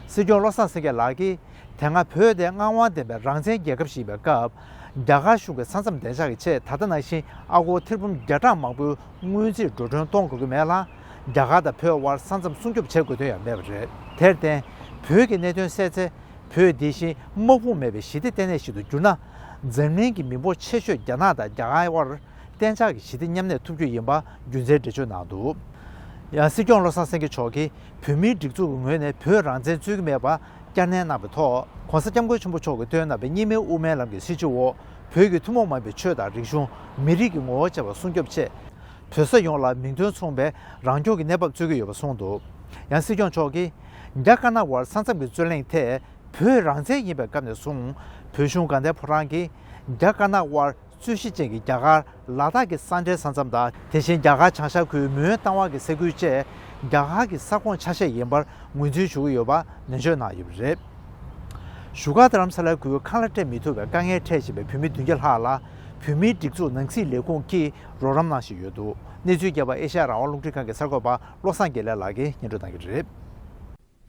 སྲིད་སྐྱོང་བློ་བཟང་སེང་གེ་ལགས་ཀྱིས། དེ་སྔ་བོད་དེ་མངའ་དབང་ལྡན་པའི་རང་བཙན་རྒྱལ་ཁབ་ཞིག་ཡིན་པའི་སྐབས། རྒྱ་གར་གཞུང་གིས་ས་མཚམས་བདེ་འཇགས་ཀྱི་ཆེད་ད་ལྟ་ནང་བཞིན་ཨ་སྒོར་ཐེར་འབུམ་བརྒྱ་ཕྲག་མང་པོའི་སྔོན་རྩིས་འགྲོ་གྲོན་གཏོང་དགོས་ཀྱི་མེད་ལ། རྒྱ་གར་དང་བོད་དབར་ས་མཚམས་སྲུང་སྐྱོབ་བྱེད་དགོས་དོན་ཡང་མེད་པ་རེད། དེར་བརྟེན། བོད་ཀྱི་གནད་དོན་སེལ་ཚེ། བོད་དེ་བཞིན་དམག་དཔུང་མེད་པའི་ཞི་བདེ་ལྟེ་གནས་ཤིག་ཏུ་གྱུར་ན། འཛམ་གླིང་གི་མི་འབོར་ཆེ་ཤོས་རྒྱ་ནག་དང་རྒྱ་གར་དབར། གཏན་འཇགས་ཀྱི་ཞི་བདེ་མཉམ་གནས་ཐུབ་རྒྱུ་ཡིན་པ་རྒྱུ་མཚན་འགྲེལ་བརྗོད་གནང་འདུག་ཡང་སྲིད་སྐྱོང་བློ་བཟང་སེང་གེ་མཆོག་གིས་བོད་མིའི་སྒྲིག་འཛུགས་ཀྱི་ངོས་ནས་བོད་རང་བཙན་རྩོད་ཀྱི་མེད་པ་བསྐྱར་ནན་གནང་བའི་ཐོག ྋགོང་ས་ྋསྐྱབས་མགོན་ཆེན་པོ་མཆོག་གིས་བཏོན་གནང་བའི་གཉིས་སྨན་དབུ་མའི་ལམ་གྱི་སྲིད་བྱུས་འོག་བོད་ཀྱི་ཐུན་མོང་མ་ཡིན་པའི་ཆོས་དང་རིག་གཞུང་། མི་རིགས་ཀྱི་ངོ་བོ་བཅས་པ་སྲུང་སྐྱོབ་ཆེད། བོད་ས་ཡོངས་ལ་མིང་དོན་མཚུངས་པའི་རང་སྐྱོང་གི་གནས་བབ་རྩོད་ཀྱི་ཡོད་པ་གསུངས་འདུག་ཡང་སྲིད་སྐྱོང་མཆོག་གིས། རྒྱ་དཀར་ནག་དབར་ས་མཚམས་ཀྱི་རྩོད་གླེང་ཐད། བོད་རང་བཙན་ཡིན་པའི་སྐབས་ནས་བཟུང་། བོད་གཞུང་དགའ་ལྡན་ཕོ་བྲང་གིས། རྒྱ་དཀར་ནག་དབར། རྩོད་གཞི་ཅན་གྱི་རྒྱ་གར་ལ་དྭགས་ཀྱི་ས་འབྲེལ་ས་མཚམས་དང་། དེ་བཞིན་རྒྱ་གར་བྱང་ཤར་ཁུལ་མོན་རྟ་དབང་གི་ས་ཁུལ་བཅས་རྒྱ་གར་གྱི་ས་ཁོངས་ཆ་ཤས་ཡིན་པར་ངོས་འཛིན་ཞུ་གི་ཡོད་པ་ནན་བརྗོད་གནང་ཡོད་པ་རེད། བཞུགས་སྒར་རྡ་རམ་ས་ལའི་ཁུལ་ཁང་གླ་སྤྲད་མི་ཐུབ་པའི་དཀའ་ངལ་འཕྲད་བཞིན་པའི་བོད་མི་བདུན་བརྒྱ་ལྷག་ལ་བོད་མིའི་སྒྲིག་འཛུགས་ནང་སྲིད་ལས་ཁུངས་ཀྱིས་རོགས་རམ་གནང་བཞིན་ཡོད་འདུག་གནས་ཚུལ་རྒྱས་པ་ཨེ་ཤ་ཡ་རང་དབང་རླུང་འཕྲིན་ཁང་གི་གསར་འགོད་པ་བློ་བཟང་དགེ་ལེགས་ལགས་ཀྱིས་སྙན་སྒྲོན་གནང་གི་རེད།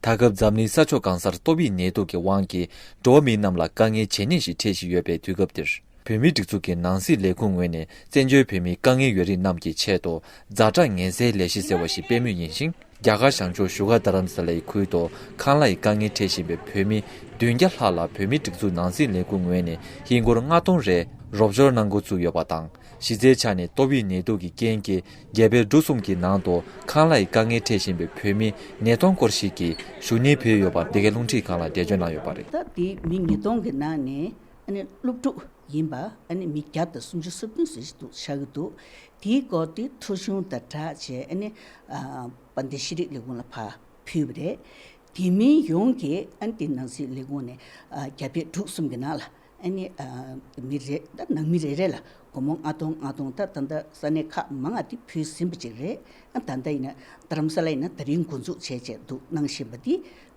ད་སྐབས་འཛམ་གླིང་ས་ཕྱོགས་གང་སར་ཏོག་དབྱིབས་ནད་དུག་གི་དབང་གིས་འགྲོ་བ་མི་རྣམས་ལ་དཀའ་ངལ་ཇེ་སྙེད་ཞིག་འཕྲད་བཞིན་ཡོད་པའི་དུས་སྐབས་འདིར། བོད་མིའི་སྒྲིག་འཛུགས་ཀྱི་ནང་སྲིད་ལས་ཁུངས་ངོས་ནས་བཙན་བྱོལ་བོད་མིའི་དཀའ་ངལ་ཡོད་རིགས་རྣམས་ཀྱི་ཆེད་དུ་ཛ་དྲག་ངལ་སེལ་ལས་གཞི་ཟེར་བ་ཞིག་སྤེལ་མུས་ཡིན་ཞིང་། རྒྱ་གར་བྱང་ཕྱོགས་བཞུགས་སྒར་རྡ་རམ་ས་ལའི་ཁུལ་དུ་ཁང་གླ་ཡི་དཀའ་ངལ་འཕྲད་བཞིན་པའི་བོད་མི་བདུན་བརྒྱ་ལྷག་ལ་བོད་མིའི་སྒྲིག་འཛུགས་ནང་སྲིད་ལས་ཁུངས་ངོས་ནས་ཧིན་སྒོར་ལྔ་སྟོང་རེ་རོགས་སྐྱོར་གནང་འགོ་བཙུགས་ཡོད་པ་དང་། གཞི་རྩའི་ཆ་ནས་ཏོག་དབྱིབས་ནད་དུག་གི་རྐྱེན་གྱིས་རྒྱ་བལ་འབྲུག་གསུམ་གྱི་ནང་དུ་ཁང་གླ་ཡི་དཀའ་ངལ་འཕྲད་བཞིན་པའི་བོད་མི་ཉིས་སྟོང་སྐོར་ཞིག་གིས་ཞུ་སྙན་ཕུལ་ཡོད་པ་འདི་གའི་རླུང་འཕྲིན་ཁང་ལ་འགྲེལ་བརྗོད་གནང་ཡོད་པ་རེད། ད་དེ་མི་ཉིས་སྟོང་གི་ནང་ནས་ཨ་ནི་སློབ་ཕྲུག་ཡིན་པ་ཨ་ནི་མི་བརྒྱ་དང་སུམ་ཅུ་སོ་བདུན་ཙམ་ཞིག་འདུག་ཆགས་ཀྱི་འདུག་དེའི་སྐོར་དེ་ཐོ་གཞུང་དང་སྦྲགས་བྱས་ཨ་ནི་ཨ་དཔལ་ལྡན་ཤེས་རིག་ལས་ཁུངས་ལ་ཕར་ཕུལ་བ་རེད། དེ་མིན་ཡོངས་ཀྱི་ཨ་ནི་དེ་ནང་སྲིད་ལས་ཁུངས་ནས་ཨ་རྒྱ་བལ་འབྲུག་གསུམ་གྱི་ནང་ལ། ཨ་ནི་ཨ་མི་རེ་ད་ནང་མི་རེ་རེ་ལ་སྒོར་མོ་ལྔ་སྟོང་ལྔ་སྟོང་ད་ད་ལྟ་ས་གནས་ཁག་མང་ང་དེ་ཕུལ་ཟིན་པ་ཅིག་རེད། ཨ་ད་ལྟ་ཡིན་ན་རྡ་རམ་ས་ལ་ཡིན་ན་ད་རིང་འགོ་འཛུགས་བྱས་བྱས་འདུག་གནང་བཞིན་པ་འདི་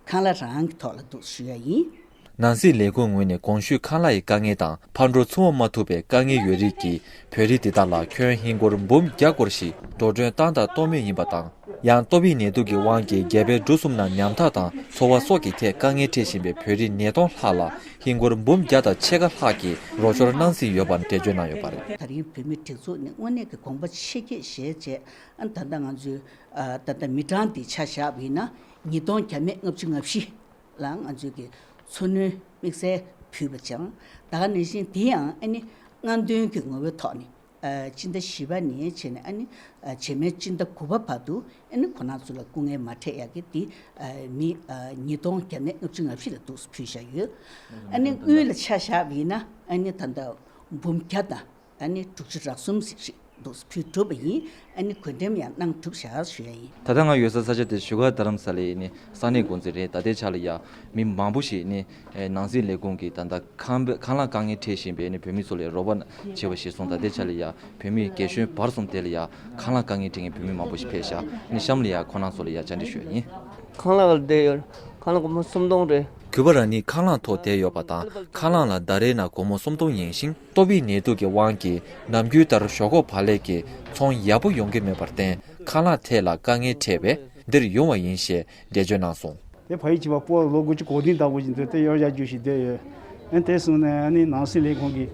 ཁང་གླ་རང་གི་ཐོག་ལ་འདུག་ཞུ་ཡ་ཡིན། ནང་སྲིད་ལས་ཁུངས་ངོས་ནས་གོང་ཞུས་ཁང་གླ་ཡི་དཀའ་ངལ་དང་ཕར་འགྲོ་ཚུར་འོང་མ་ཐུབ་པའི་དཀའ་ངལ་ཡོད་རིགས་ཀྱི་བོད་རིགས་དེ་དག་ལ་ཁྱོན་ཧིན་སྒོར་འབུམ་བརྒྱ་སྐོར་ཞིག་འགྲོ་གྲོན་བཏང་དང་གཏོང་མུས་ཡིན་པ་དང་། ཡང་ཏོག་དབྱིབས་ནད་དུག་གི་དབང་གིས་རྒྱ་བལ་འབྲུག་གསུམ་ནང་ཉམ་ཐག་དང་འཚོ་བ་སོགས་ཀྱི་ཐད་དཀའ་ངལ་འཕྲད་བཞིན་པའི་བོད་རིགས་ཉིས་སྟོང་ལྷག་ལ་ཧིན་སྒོར་འབུམ་བརྒྱ་དང་ཕྱེད་ཀ་ལྷག་གི་རོགས་སྐྱོར་གནང་ཟིན་ཡོད་པ་འགྲེལ་བརྗོད་གནང་ཡོད་པ་རེད། ད་རིང་བོད་མིའི་སྒྲིག་འཛུགས་ནས་དངོས་གནས་ཀྱི་དགོངས་པ་ཆེ་བསྐྱེད་བཞེས་བྱས་ཨ་ད་ལྟ་ང་ཚོའི་ཨ་ད་ལྟ་མི་གྲངས་འདི་ཆ་བཞག་པ་ཡིན་ན་ཉིས་སྟོང་བརྒྱ་མེད་ལྔ་བཅུ་ང་བཞི་ལ་ང་ཚོའི་གི་འཚོ་སྣོན་ དམིགས་བསལ་ཕུལ་བ་ཅང་། ད་ག་ནང་བཞིན་དེ་ཡང་ཨ་ནི་སྔ་འདོན་གྱི་ངོ་བོའི་ཐོག་ནས། ཨ། སྤྱི་ཟླ་བཞི་པ་ནས་བྱས་ནས་ཨ་ནི། ཨ། རྗེས་མའི་སྤྱི་ཟླ་དགུ་པ་བར་དུ་ཨ་ནི་ཁོ་རང་ཚོ་ལ་སྐུ་ངལ་མ་འཕྲད་ཡག་གི་དེ། ཨ། མི། ཨ། ཉིས་སྟོང་བརྒྱ་མེད་ལྔ་བཅུ་ང་བཞི་ལ་འདུག་སེ་ཕུལ་བཞག་ཡོད། ཨ་ནི་དངུལ་ལ་ཆ་བཞག་པ་ཡིན་ན་ཨ་ནི་ད་ལྟ་འབུམ་བརྒྱ་དང་ཨ་ནི་དྲུག་ཅུ་རེ་གསུམ་ཞིག་འདུག་སེ་ཕུལ་གྲུབ་པ་ཡིན། ཨ་ནི་བགོ་འགྲེམས་ཡང་གནང་གྲུབ་བཞག་ཞུ་ཡ་ཡིན། ད་ལྟ་ང་ཡོད་ས་ས་ཆ་དེ་བཞུགས་སྒར་རྡ་རམ་ས་ལའི་ནི་ས་གནས་འགོ་འཛིན་རེད། ད་ལྟའི་ཆ་ལ་ཡ་མི་མང་པོ་ཞིག་ནི། ཨེ། ནང་སྲིད་ལས་ཁུངས་ཀྱིས་ད་ལྟ་ཁང་པ། ཁང་གླ་དཀའ་ངལ་འཕྲད་བཞིན་པའི་ནི་བོད་མི་ཚོ་ལ་རོགས་པ་བྱས་པ་ཞིག་སོང་། ད་ལྟའི་ཆ་ལ་ཡ་བོད་མི་རྒན་གཞོན་བར་གསུམ་དེ་ལ་ཡ་ཁང་གླ་དཀའ་ངལ་འཕྲད་མཁན་བོད་མི་མང་པོ་ཞིག་ཕེབས་ཤག་ནི་གཤམ་ལ་ཡ་ཁོ་རང་ཚོ་ལ་ཡ་བཅར་འདྲི་ཞུ་ཡ་ཡིན། ཁང་གླ་ལ་བསྡད་ཡོད། ཁང་གླ་སྒོར་མོ་སུམ་སྟོང་རེད། གུས་པ་རང་ཉིད་ཁང་གླ་ཐོག་བསྡད་ཡོད་པ་དང་། ཁང་གླ་ལ་ཟླ་རེའི་ནང་སྒོར་མོ་སུམ་སྟོང་ཡིན་ཞིང་། ཏོག་དབྱིབས་ནད་དུག་གི་དབང་གིས་ནམ་རྒྱུན་ལྟར་ཞོག་ཁོག་བག་ལེབ་ཀྱི་ཚོང་ཡག་པོ་ཡོང་གི་མེད་པར་བརྟེན། ཁང་གླ་ཐད་ལ་དཀའ་ངལ་འཕྲད་པས་འདིར་ཡོང་བ་ཡིན་ཞེས་འགྲེལ་བརྗོད་གནང་སོང་། དེ་ཕ་ཡུལ་གཅིག་པ་སྤོ་ལོ་དགུ་བཅུ་གོ་བདུན་ལྟ་བུ་ཞིག་འདུག་དེ་གཡོག་བྱ་རྒྱུ་ཞིག་བསྡད་ཡོད། ཨ་ནི་དེ་སོང་ནས་ཨ་ནི་ནང་སྲིད་ལས་ཁུངས་ཀྱི་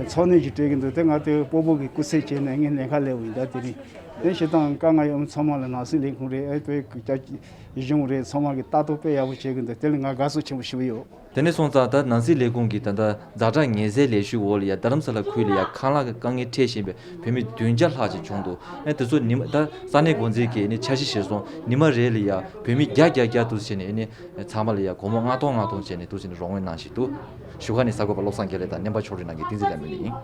ཚོགས་གནས་ཤིག་སྤྲད་ཀྱི་འདུག་དེ་ང་དེ་སྤོ་བོ་གི་སྐུ་ཚེ་བྱས་ནས་ངས་ལས་ཀ་ལས་འོང་ད་དེ་རིང་། དེ་བྱེད་སྟངས་དཀའ་ངལ་ཡོད་མཁན་ཚང་མ་ལ་ནང་སྲིད་ལས་ཁུངས་རེད། ཨ་བོད་ཀྱི་གཞུང་རེད། ཚང་མ་གི་ལྟ་རྟོག་དཔེ་ཡག་པོ་བྱེད་ཀྱི་འདུག་དེ་ལ་ང་དགའ་བསུ་ཆེན་པོ་ཞུ་གི་ཡོད། དེ་ནས་སོང་ཙང་ད་ནང་སྲིད་ལས་ཁུངས་ཀྱིས་ད་ལྟ་ཛ་དྲག་ངལ་སེལ་ལས་ཞུགས་འོག་ལ་ཡ་རྡ་རམ་ས་ལ་ཁུལ་ལ་ཡ་ཁང་གླ་གི་དཀའ་ངལ་འཕྲད་བཞིན་པའི་བོད་མི་བདུན་བརྒྱ་ལྷག་ཅིག་བྱུང་འདུག་ཨ་དེ་ཚོ་ཉི་མ་ད་ས་གནས་འགོ་འཛིན་གྱིས་ནི་འཆར་གཞི་བཞིན་སོང་ཉི་མ་རེ་ལ་ཡ་བོད་མི་བརྒྱ་བརྒྱ་བརྒྱ་འདུག་བྱས་ནས་ནི་ཚང་མ་ལ་ཡ་སྒོར་མོ་ལྔ་སྟོང་ལྔ་སྟོང་བྱས་ནས་འདུག་བྱས་ནས་རོགས་མགོན་གནང་བཞིན་འདུག་བཞུགས་སྒར་ནས་གསར་འགོད་པ་བློ་བཟང་དགེ་ལེགས་དང་སྙན་པ་ཕྱོགས་རིས་ནང་གི་བསྟན་འཛིན་ལྷ་མོ་ཡིན།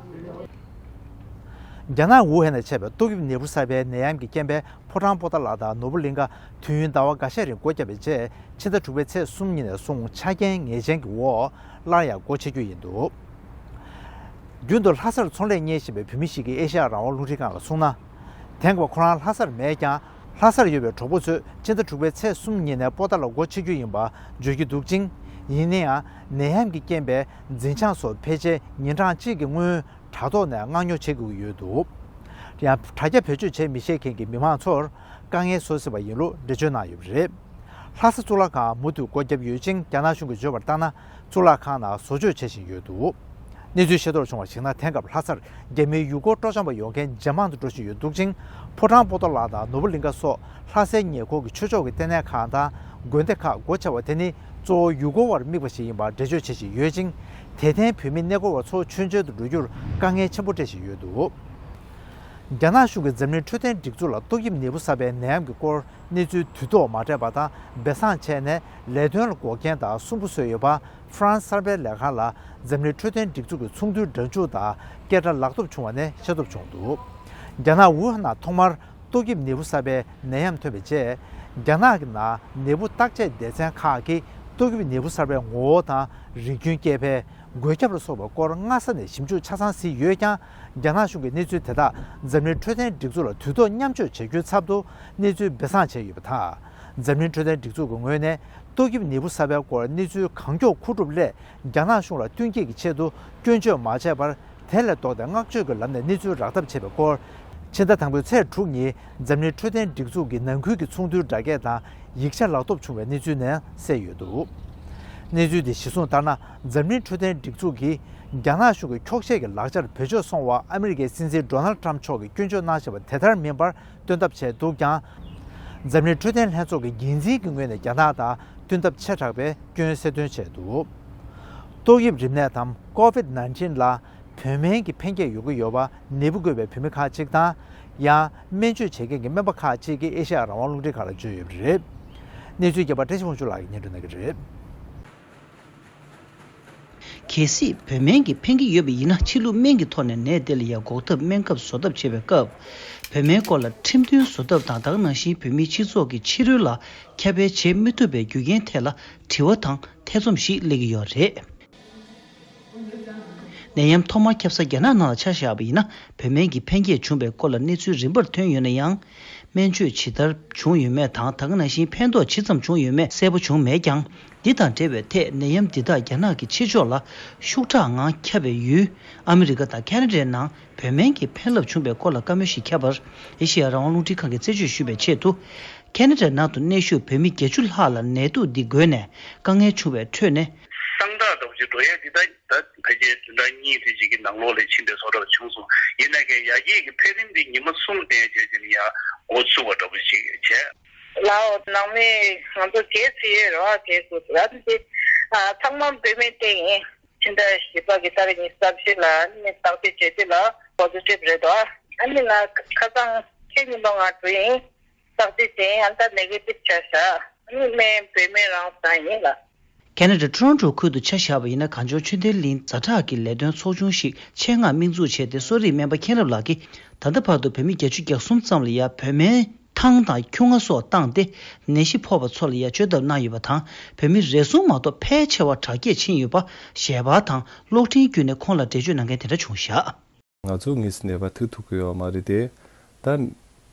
རྒྱ་ནག་ཝུ་ཧན་ནས་མཆེད་པའི་ཏོག་དབྱིབས་ནད་འབུ་གསར་པའི་ནད་ཡམས་ཀྱི་རྐྱེན་པས་ཕོ་བྲང་པོ་ཏཱ་ལ་དང་ནོར་བུ་གླིང་ཁ་དུས་ཡུན་ཟླ་བ་འགའ་ཤས་རིང་སྒོ་བརྒྱབ་པའི་རྗེས། ཕྱི་ཟླ་དྲུག་པའི་ཚེས་གསུམ་ཉིན་ནས་བཟུང་ཆ་རྐྱེན་ངེས་ཅན་གྱི་འོག་སླར་ཡང་སྒོ་ཕྱེ་རྒྱུ་ཡིན་འདུག་རྒྱུན་དུ་ལྷ་སར་ཚོང་ལས་གཉེར་བཞིན་པའི་བོད་མི་ཞིག་གིས་ཨེ་ཤེ་ཡ་རང་དབང་རླུང་འཕྲིན་ཁང་ལ་གསུངས་ན། དེང་སྐབས་ཁོ་རང་ལྷ་སར་མེད་ཀྱང་། ལྷ་སར་ཡོད་པའི་གྲོགས་པོ་ཚོས་ཕྱི་ཟླ་དྲུག་པའི་ཚེས་གསུམ་ཉིན་ནས་པོ་ཏཱ་ལ་སྒོ་ཕྱེ་རྒྱུ་ཡིན་པ་བརྗོད་ཀྱི་འདུག་ཅིང་། ཡིན་ན་ཡང་ནད་ཡམས་ཀྱི་རྐྱེན་པས་འཛིན་བྱང་སོགས་ཕལ་ཆེར་ཉིན་གྲངས་གཅིག་གི་སྔོན། དྲ་ཐོག་ནས་མངགས་ཉོ་བྱེད་དགོས་ཀྱི་ཡོད་འདུག་ཡང་དྲ་རྒྱ་བེད་སྤྱོད་བྱེད་མི་ཤེས་མཁན་གྱི་མི་མང་ཚོར་དཀའ་ངལ་བཟོ་སྲིད་པ་ཡིན་ལུགས་འགྲེལ་བརྗོད་གནང་ཡོད་པ་རེད། ལྷ་ས་གཙུག་ལག་ཁང་མུ་མཐུད་སྒོ་བརྒྱབ་ཡོད་ཅིང་། རྒྱ་ནག་གཞུང་གིས་བརྗོད་པར་བལྟས་ན། གཙུག་ལག་ཁང་ནང་བཟོ་བཅོས་བྱེད་བཞིན་ཡོད་འདུག་གནས་ཚུལ་ཤེས་རྟོགས་བྱུང་བར་གཞིགས་ན། དེང་སྐབས་ལྷ་སར་རྒྱ་མིའི་ཡུལ་སྐོར་སྤྲོ་འཆམ་པ་ཡོང་མཁན་ཇེ་མང་དུ་འགྲོ་བཞིན་ཡོད་འདུག་ཅིང་། ཕོ་བྲང་པོ་ཏཱ་ལ་དང་ནོར་བུ་གླིང་ཁ་སོགས་ལྷ་སའི་ཉེ་འཁོར་གྱི་ཆོས་ཕྱོགས་ཀྱི་ལྟེ་གནས་ཁག་དང་དགོན་སྡེ་ཁག་སྒོ་ཕྱེ་བ་དེ་ནི། གཙོ་བོ་ཡུལ་སྐོར་བར་དམིགས་པ་ཞིག་ཡིན་པར་འགྲེལ་བརྗོད་བྱེད་བཞིན་ཡོད་ཅིང་། དེར་བརྟེན་བོད་མི་གནས་སྐོར་བ་ཚོ་མཆོད་མཇལ་དུ་འགྲོ་རྒྱུར་དཀའ་ངལ་ཆེན་པོ་འཕྲད་བཞིན་ཡོད་འདུག་རྒྱ་ནག་གཞུང་གིས་འཛམ་གླིང་འཕྲོད་བསྟེན་སྒྲིག་འཛུགས་ལ་ཏོག་དབྱིབས་ནད་འབུ་གསར་པའི་ནད་ཡམས་ཀྱི་སྐོར་གནས་ཚུལ་དུས་ཐོག་མ་སྤྲད་པ་དང་། སྦས་གསང་བྱས་ནས་ལས་དོན་ལ་འགོག་རྐྱེན་དང་སུན་པོ་བཟོས་ཡོད་པ། ཧྥ་རན་སི་གསར་སྤེལ་ལས་ཁང་ལ་འཛམ་གླིང་འཕྲོད་བསྟེན་སྒྲིག་འཛུགས་ཀྱི་ཚོགས་འདུའི་སྒྲ་འཇུག་དང་སྐད་སྒྲ་ལག་ཐོབ་བྱུང་བ་ནས་ཤེས་རྟོགས་བྱུང་འདུག་རྒྱ་ནག་ཝུ་ཧན་ནང་ཐོག་མར། ཏོག་དབྱིབས་ནད་འབུ་གསར་པའི་ནད་ཡམས་ཐོན་པའི་རྗེས། རྒྱ་ནག་གི་ནང་ནད་འབུ་བརྟག་དཔྱད་སྡེ་ཚན་ཁག་གིས་ཏོག་དབྱིབས་ནད་འབུ་གསར་པའི་ངོ་བོ་དང་རིགས་རྒྱུན་སྐྱེ་འཕེལ། འགོས་ཁྱབ་ལ་སོགས་པའི་སྐོར་སྔ་ས་ནས་ཞིབ་འཇུག་ཆ་ཚང་གཟིགས་ཡོད་ཀྱང་། རྒྱ་ནག་གཞུང་གིས་གནས་ཚུལ་དེ་དག་འཛམ་གླིང་འཕྲོད་བསྟེན་སྒྲིག་འཛུགས་ལ་དུས་ཐོག་མཉམ་སྤྱོད་བྱ་རྒྱུའི་ཚབ་ཏུ་གནས་ཚུལ་སྦས་གསང་བྱས་ཡོད་པ་དང་། འཛམ་གླིང་འཕྲོད་བསྟེན་སྒྲིག་འཛུགས་ཀྱི་ངོས་ནས་ཏོག་དབྱིབས་ནད་འབུ་གསར་པའི་སྐོར་གནས་ཚུལ་གང་མགྱོགས་མཁོ་སྒྲུབ་སླད། རྒྱ་ནག་གཞུང་ལ་བསྟུན་མཁས་ཀྱི་ཆེད་དུ་སྐྱོན་བརྗོད་མ་བྱས་པར། དེ་ལས་ལྡོག་སྟེ་བསྔགས་བརྗོད་ཀྱི་ལམ་ནས་གནས་ཚུལ་རག་ཐབས་བྱས་པའི་སྐོར། ཕྱི་ཟླ་དང་པོའི་ཚེས་དྲུག་ཉིན་འཛམ་གླིང་འཕྲོད་བསྟེན་སྒྲིག་འཛུགས་ཀྱི་ནང་ཁུལ་གྱི་ཚོགས་འདུའི་སྒྲ་སྐད་དང་ཡིག་ཆ་ལག་ཐོབ་བྱུང་བའི་གནས་ཚུལ་ནས་གསལ་ཡོད་འདུག་གནས་ཚུལ་འདི་གཞིར་བཟུང་ལྟར་ན། འཛམ་གླིང་འཕྲོད་བསྟེན་སྒྲིག་འཛུགས་ཀྱིས་རྒྱ་ནག་གཞུང་གི་འཁྱོག་བཤད་ཀྱི་ལག་ཆར་བེད་སྤྱོད་སོང་བ་ཨ་མི་རི་ཀའི་སྲིད་འཛིན་ཌོ་ནལ་ཊམ་མཆོག་གིས་སྐྱོན་བརྗོད་གནང་བཞིན་པ་དེ་ལྟར་མིན་པར་སྟོན་ཐབས་བྱས་འདུག་ཀྱང་། འཛམ་གླིང་འཕྲོད་བསྟེན་ལྷན་ཚོགས་ཀྱི་འགན་འཛིན་གྱི་ངོས་ནས་རྒྱ་ནག་དང་བསྟུན་ཐབས་ཆེ་དྲགས་པའི་སྐྱོན་གསལ་སྟོན་བྱས་འདུག་ཏོག་དབྱིབས་རིམས་ནད་དམ་ཀོ་ཝིད་ནའིན་ཊིན་ལ་བོད་སྨན་གྱི་ཕན་སྐྱེད་ཡོང་གི་ཡོད་པ་ནད་འབུ་འགོས་པའི་བོད་མི་ཁག་ཅིག་དང་། ཡང་སྨན་བཅོས་བྱེད་མཁན་གྱི་སྨན་པ་ཁག་ཅིག་གིས་ཨེ་ཤེ་ཡ་རང་དབང་རླུང་འཕྲིན་ཁང་ལ་བརྗོད་ཡོད་པ་རེད། གནས་ཚུལ་རྒྱས་པ་བཀྲ་ཤིས་དབང་ཕྱུག་ལགས་ཀྱིས་སྙན་སྒྲོན་གནང་གི་རེད། གལ་སྲིད་བོད་སྨན་གྱི་ཕན་གྱི་ཡོད་པ་ཡིན་ན། ཕྱི་ལུགས་སྨན་གྱི་ཐོག་ནས་ནད་དེ་ལ་ཡང་འགོག་ཐབས་སྨན་ཁབ་བཟོ་ཐབས་བྱེད་པའི་སྐབས། བོད་སྨན་སྐོར་ལ་ཁྲིམས་མཐུན་བཟོ་ཐབས་དང་། ད་ག་ནང་བཞིན་བོད་མིའི་སྤྱི་ཚོགས་ཀྱི་ཕྱི་རོལ་ལ་ཁྱབ་སྤེལ་བྱེད་མི་ཐུབ་པའི་རྒྱུ་རྐྱེན་ཐད་ལ་དྲི་བ་དང་ཐེ་ཚོམ་ཞིག་སླེབས་ཀྱི་ཡོད་རེད། ནད་ཡམས་ཐོག་མར་ཁྱབ་ས་རྒྱ་ནག་ནང་ལ་ཆ་བཞག་པ་ཡིན་ན། བོད་སྨན་གྱི་ཕན་སྐྱེད་བྱུང་བའི་སྐོར་ལ་གནས་ཚུལ་རིམ་པར་ཐོན་ཡོད་ན་ཡང་། སྨན་བཅོས་ཇི་ལྟར་བྱུང་ཡོད་མེད་དང་། ད་ག་ནང་བཞིན་ཕན་ཐོགས་ཇི་ཙམ་བྱུང་ཡོད་མེད་གསལ་པོ་བྱུང་མེད་ཀྱང་། འདི་དང་འབྲེལ་བའི་ཐད་ནད་ཡམས་འདི་དག་རྒྱ་ནག་གི་ཕྱི་ཕྱོགས་ལ་ཤུགས་དྲག་ངང་ཁྱབ་པའི་ཡུལ་ཨ་མི་རི་ཀ་དང་ཁ་ན་ཌའི་ནང་བོད་སྨན་གྱི་ཕན་རླབས་བྱུང་བའི་སྐོར་ལ་བཀའ་མོལ་ཞིག་ཁྱབ་པར། ཨེ་ཤེ་ཡ་རང་དབང་རླུང་འཕྲིན་ཁང་གིས་རྩད་གཅོད་ཞུས་པའི་ཆེད་དུ། ཁ་ན་ཌའི་ནང་དུ་གནས་བཞུགས་བོད་མི་བརྒྱད་ཅུ་ལྷག་ལ་ནད་དུག་འདི་འགོས་ནས་དཀའ་ངལ་བྱུང་བའི་ཁྲོད་ནས། གསང་བདག་འདྲ་པོ་ཅིག་འགྲོ་ཡ་འདི་ད་ད་ཕལ་ཆེར་བདུན་ཕྲག་གཉིས་དེ་ཅིག་གི་ནང་ལོགས་ལ་ཕྱིན་པའི་བཟོ་འདྲ་བྱུང་སོང་། ཡིན་ན་ཀྱང་ཡ་གྱལ་གྱི་འཕེལ་རིམ་འདི་ཉི་མ་གསུམ་བསྟན་བྱས་ཀྱི་ནི་ཡ་འགོ་ཚུགས་པ་འདྲ་པོ་ཅིག་བྱས། ལའོ་ནང་མི་ང་ཚོ་གྱལ་སྲིད་ཡོད་རེད་བ། གྱལ་དགོས་འདུག་ཨ་ནི་དེ་ ཨ། ཚང་མ་བུད་མེད་དེ་ཡིན། ཕྱི་ཟླ་བཞི་པ་གི་ཏ་རིག་ཉི་ཤུ་རྩ་བཞི་ལ་ནི་བརྟག་དཔྱད་བྱེད་དུས་ལ་པོ་ཟི་ཊིབ་རེད་དོ། ཨ་ནི་ང་ཁ་སང་ཁྱེད་ཉིན་མོ་ང་འགྲོ་ཡིན། བརྟག་དཔྱད་བྱས་ཡིན། ཨ་ད་ནེ་གེ་ཊིབ་ཆ་བཞག་ཨ་ནི་སྨན་བུད་མེད་རང་ཟ་ཡིན་ལ། ཁེ་ན་ཌ་ཊོ་རོན་ཊོ་ཁུལ་དུ་ཆ་བཞག་པ་ཡིན་ན། གངས་ལྗོངས་ཆོས་ལྡན་གླིང་ཛ་དྲག་གི་ལས་དོན་ཚོགས་ཆུང་ཞིག་ཆེད་མངགས་དམིགས་འཛུགས་བྱས་ཏེ། གསོ་རིག་སྨན་པ་མཁྱེན་རབ་ལགས་ཀྱིས་ད་ལྟ་བར་དུ་བོད་མི་བརྒྱད་ཅུ་གྱ་གསུམ་ཙམ་ལ་ཡ་བོད་སྨན་ཐང་དང་ཁྱུང་ང་སོགས་བཏང་སྟེ། ནད་གཞི་ཕོག་པ་ཚོ་ལ་ཡ་བཅོས་ཐབས་གནང་ཡོད་པ་དང་། བོད་མི་རེ་ཟུང་མ་གཏོགས་ཕལ་ཆེ་བ་དྲག་སྐྱེད་ཕྱིན་ཡོད་པ་ཞལ་པར་དང་གློག་འཕྲིན་བརྒྱུད་ནས་ཁོང་ལ་འགྲེལ་བརྗོད་གནང་མཁན་དེ་འདྲ་བྱུང་བཞག་ང་ཚོ་དངོས་སུ་ནད་པ་ཐུག་ཐུབ་ཀྱི་ཡོད་མ་རེད་དེ། ད་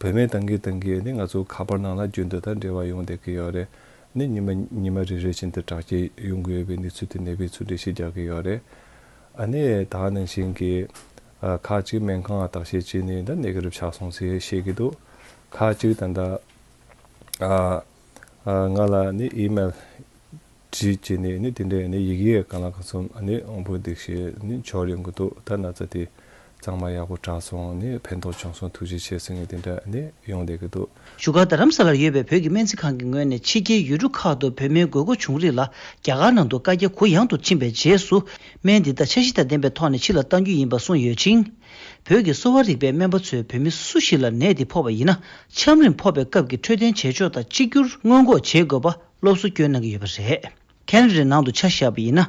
བུད་མེད་བཏང་གིན་བཏང་གིན་ནི་ང་ཚོ་ཁ་པར་ནང་ལ་རྒྱུན་དུ་ད་འབྲེལ་བ་ཡོང་བསྡད་ཀྱི་ཡོད་རེད། ནི་ཉི་མ་ཉི་མ་རེ་རེ་བཞིན་དུ་དྲག་སྐྱེད་ཡོང་གི་ཡོད་པའི་གནས་ཚུལ་དེ་ནད་པས་ཚུར་འགྲེལ་བཤད་རྒྱག་གི་ཡོད་རེད། ཨ་ནི་ད་ག་ནང་བཞིན་གྱི་ཨ་ཁག་ཅིག་སྨན་ཁང་ལ་བརྟག་དཔྱད་བྱས་ནས་ད་ནེ་གེ་ཊིབ་ཆགས་སོང་ཟེར་བཤད་ཀྱི་འདུག་ཁག་ཅིག་ད་ལྟ་ཨ་ཨ་ང་ལ་ནི་ཨི་མེལ་བྲིས་བྱས་ནས་ནི་དེ་འདྲའི་ནི་ཡི་གེ་གང་ལ་གང་འཚམ་ནི་དབང་པོ་འདུ་ཤེས་ནི་འབྱོར་ཡོང་གི་འདུག་ད་ན་ཚ་དེ་གཙང་མ་ཡག་པོ་དྲག་སོང་། ནི་ཕན་ཐོགས་བྱུང་སོང་། ཐུགས་རྗེ་ཆེ་ཟེར་ནས་དེ་འདྲ་ནི་ཡོང་བསྡད་ཀྱི་འདུག་བཞུགས་སྒར་རྡ་རམ་ས་ལར་ཡོད་པའི་བོད་ཀྱི་སྨན་རྩིས་ཁང་གི་ངོས་ནས་ཕྱི་རྒྱལ་ཡུལ་གྲུ་ཁག་ཏུ་བོད་སྨན་དགོས་མཁོ་བྱུང་རིགས་ལ་རྒྱ་གར་ནང་དུ་བཀའ་རྒྱ་གུ་ཡངས་དུ་ཕྱིན་པའི་རྗེས་སུ། སྨན་འདི་དག་འཆར་གཞི་དང་ལྡན་པའི་ཐོག་ནས་ཕྱི་ལ་གཏང་རྒྱུ་ཡིན་པ་གསུངས་ཡོད་ཅིང་། བོད་ཀྱི་གསོ་བ་རིག་པའི་སྨན་པ་ཚོས་བོད་མི་སུ་ཞིག་ལ་ནད་འདི་ཕོག་པ་ཡིན་ན། ཆམ་རིམས་ཕོག་པའི་སྐབས་ཀྱི་འཕྲོད་བསྟེན་བྱེད་ཕྱོགས་དང་གཅིག་གྱུར་སྔོན་འགོག་བྱེད་དགོས་པ་སློབ་གསོ་སྐྱོན་གནང་གི་ཡོད་པ་རེད། ཁེ་ན་ཌའི་ནང་དུ་ཆ་བཞག་པ་ཡིན་ན།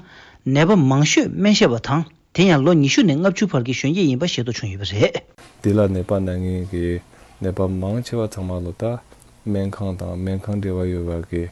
ནད་པ་མང་ཤོས་སྨན་ཞབས་པ་དང་། དེ་ཡང་ལོ་ཉི་ཤུ་ནས་ལྔ་བཅུ་བར་གྱི་གཞོན་སྐྱེས་ཡིན་པ་ཤེས་རྟོགས་བྱུང་ཡོད་པ་རེད། འདི་ལ་ནད་པ་ན་མཁན་གྱི་ནད་པ་མང་ཆེ་བ་ཚང་མ་ལོ་ད་སྨན་ཁང་དང་སྨན་ཁང་འབྲེལ་བ་ཡོད་པ་གི་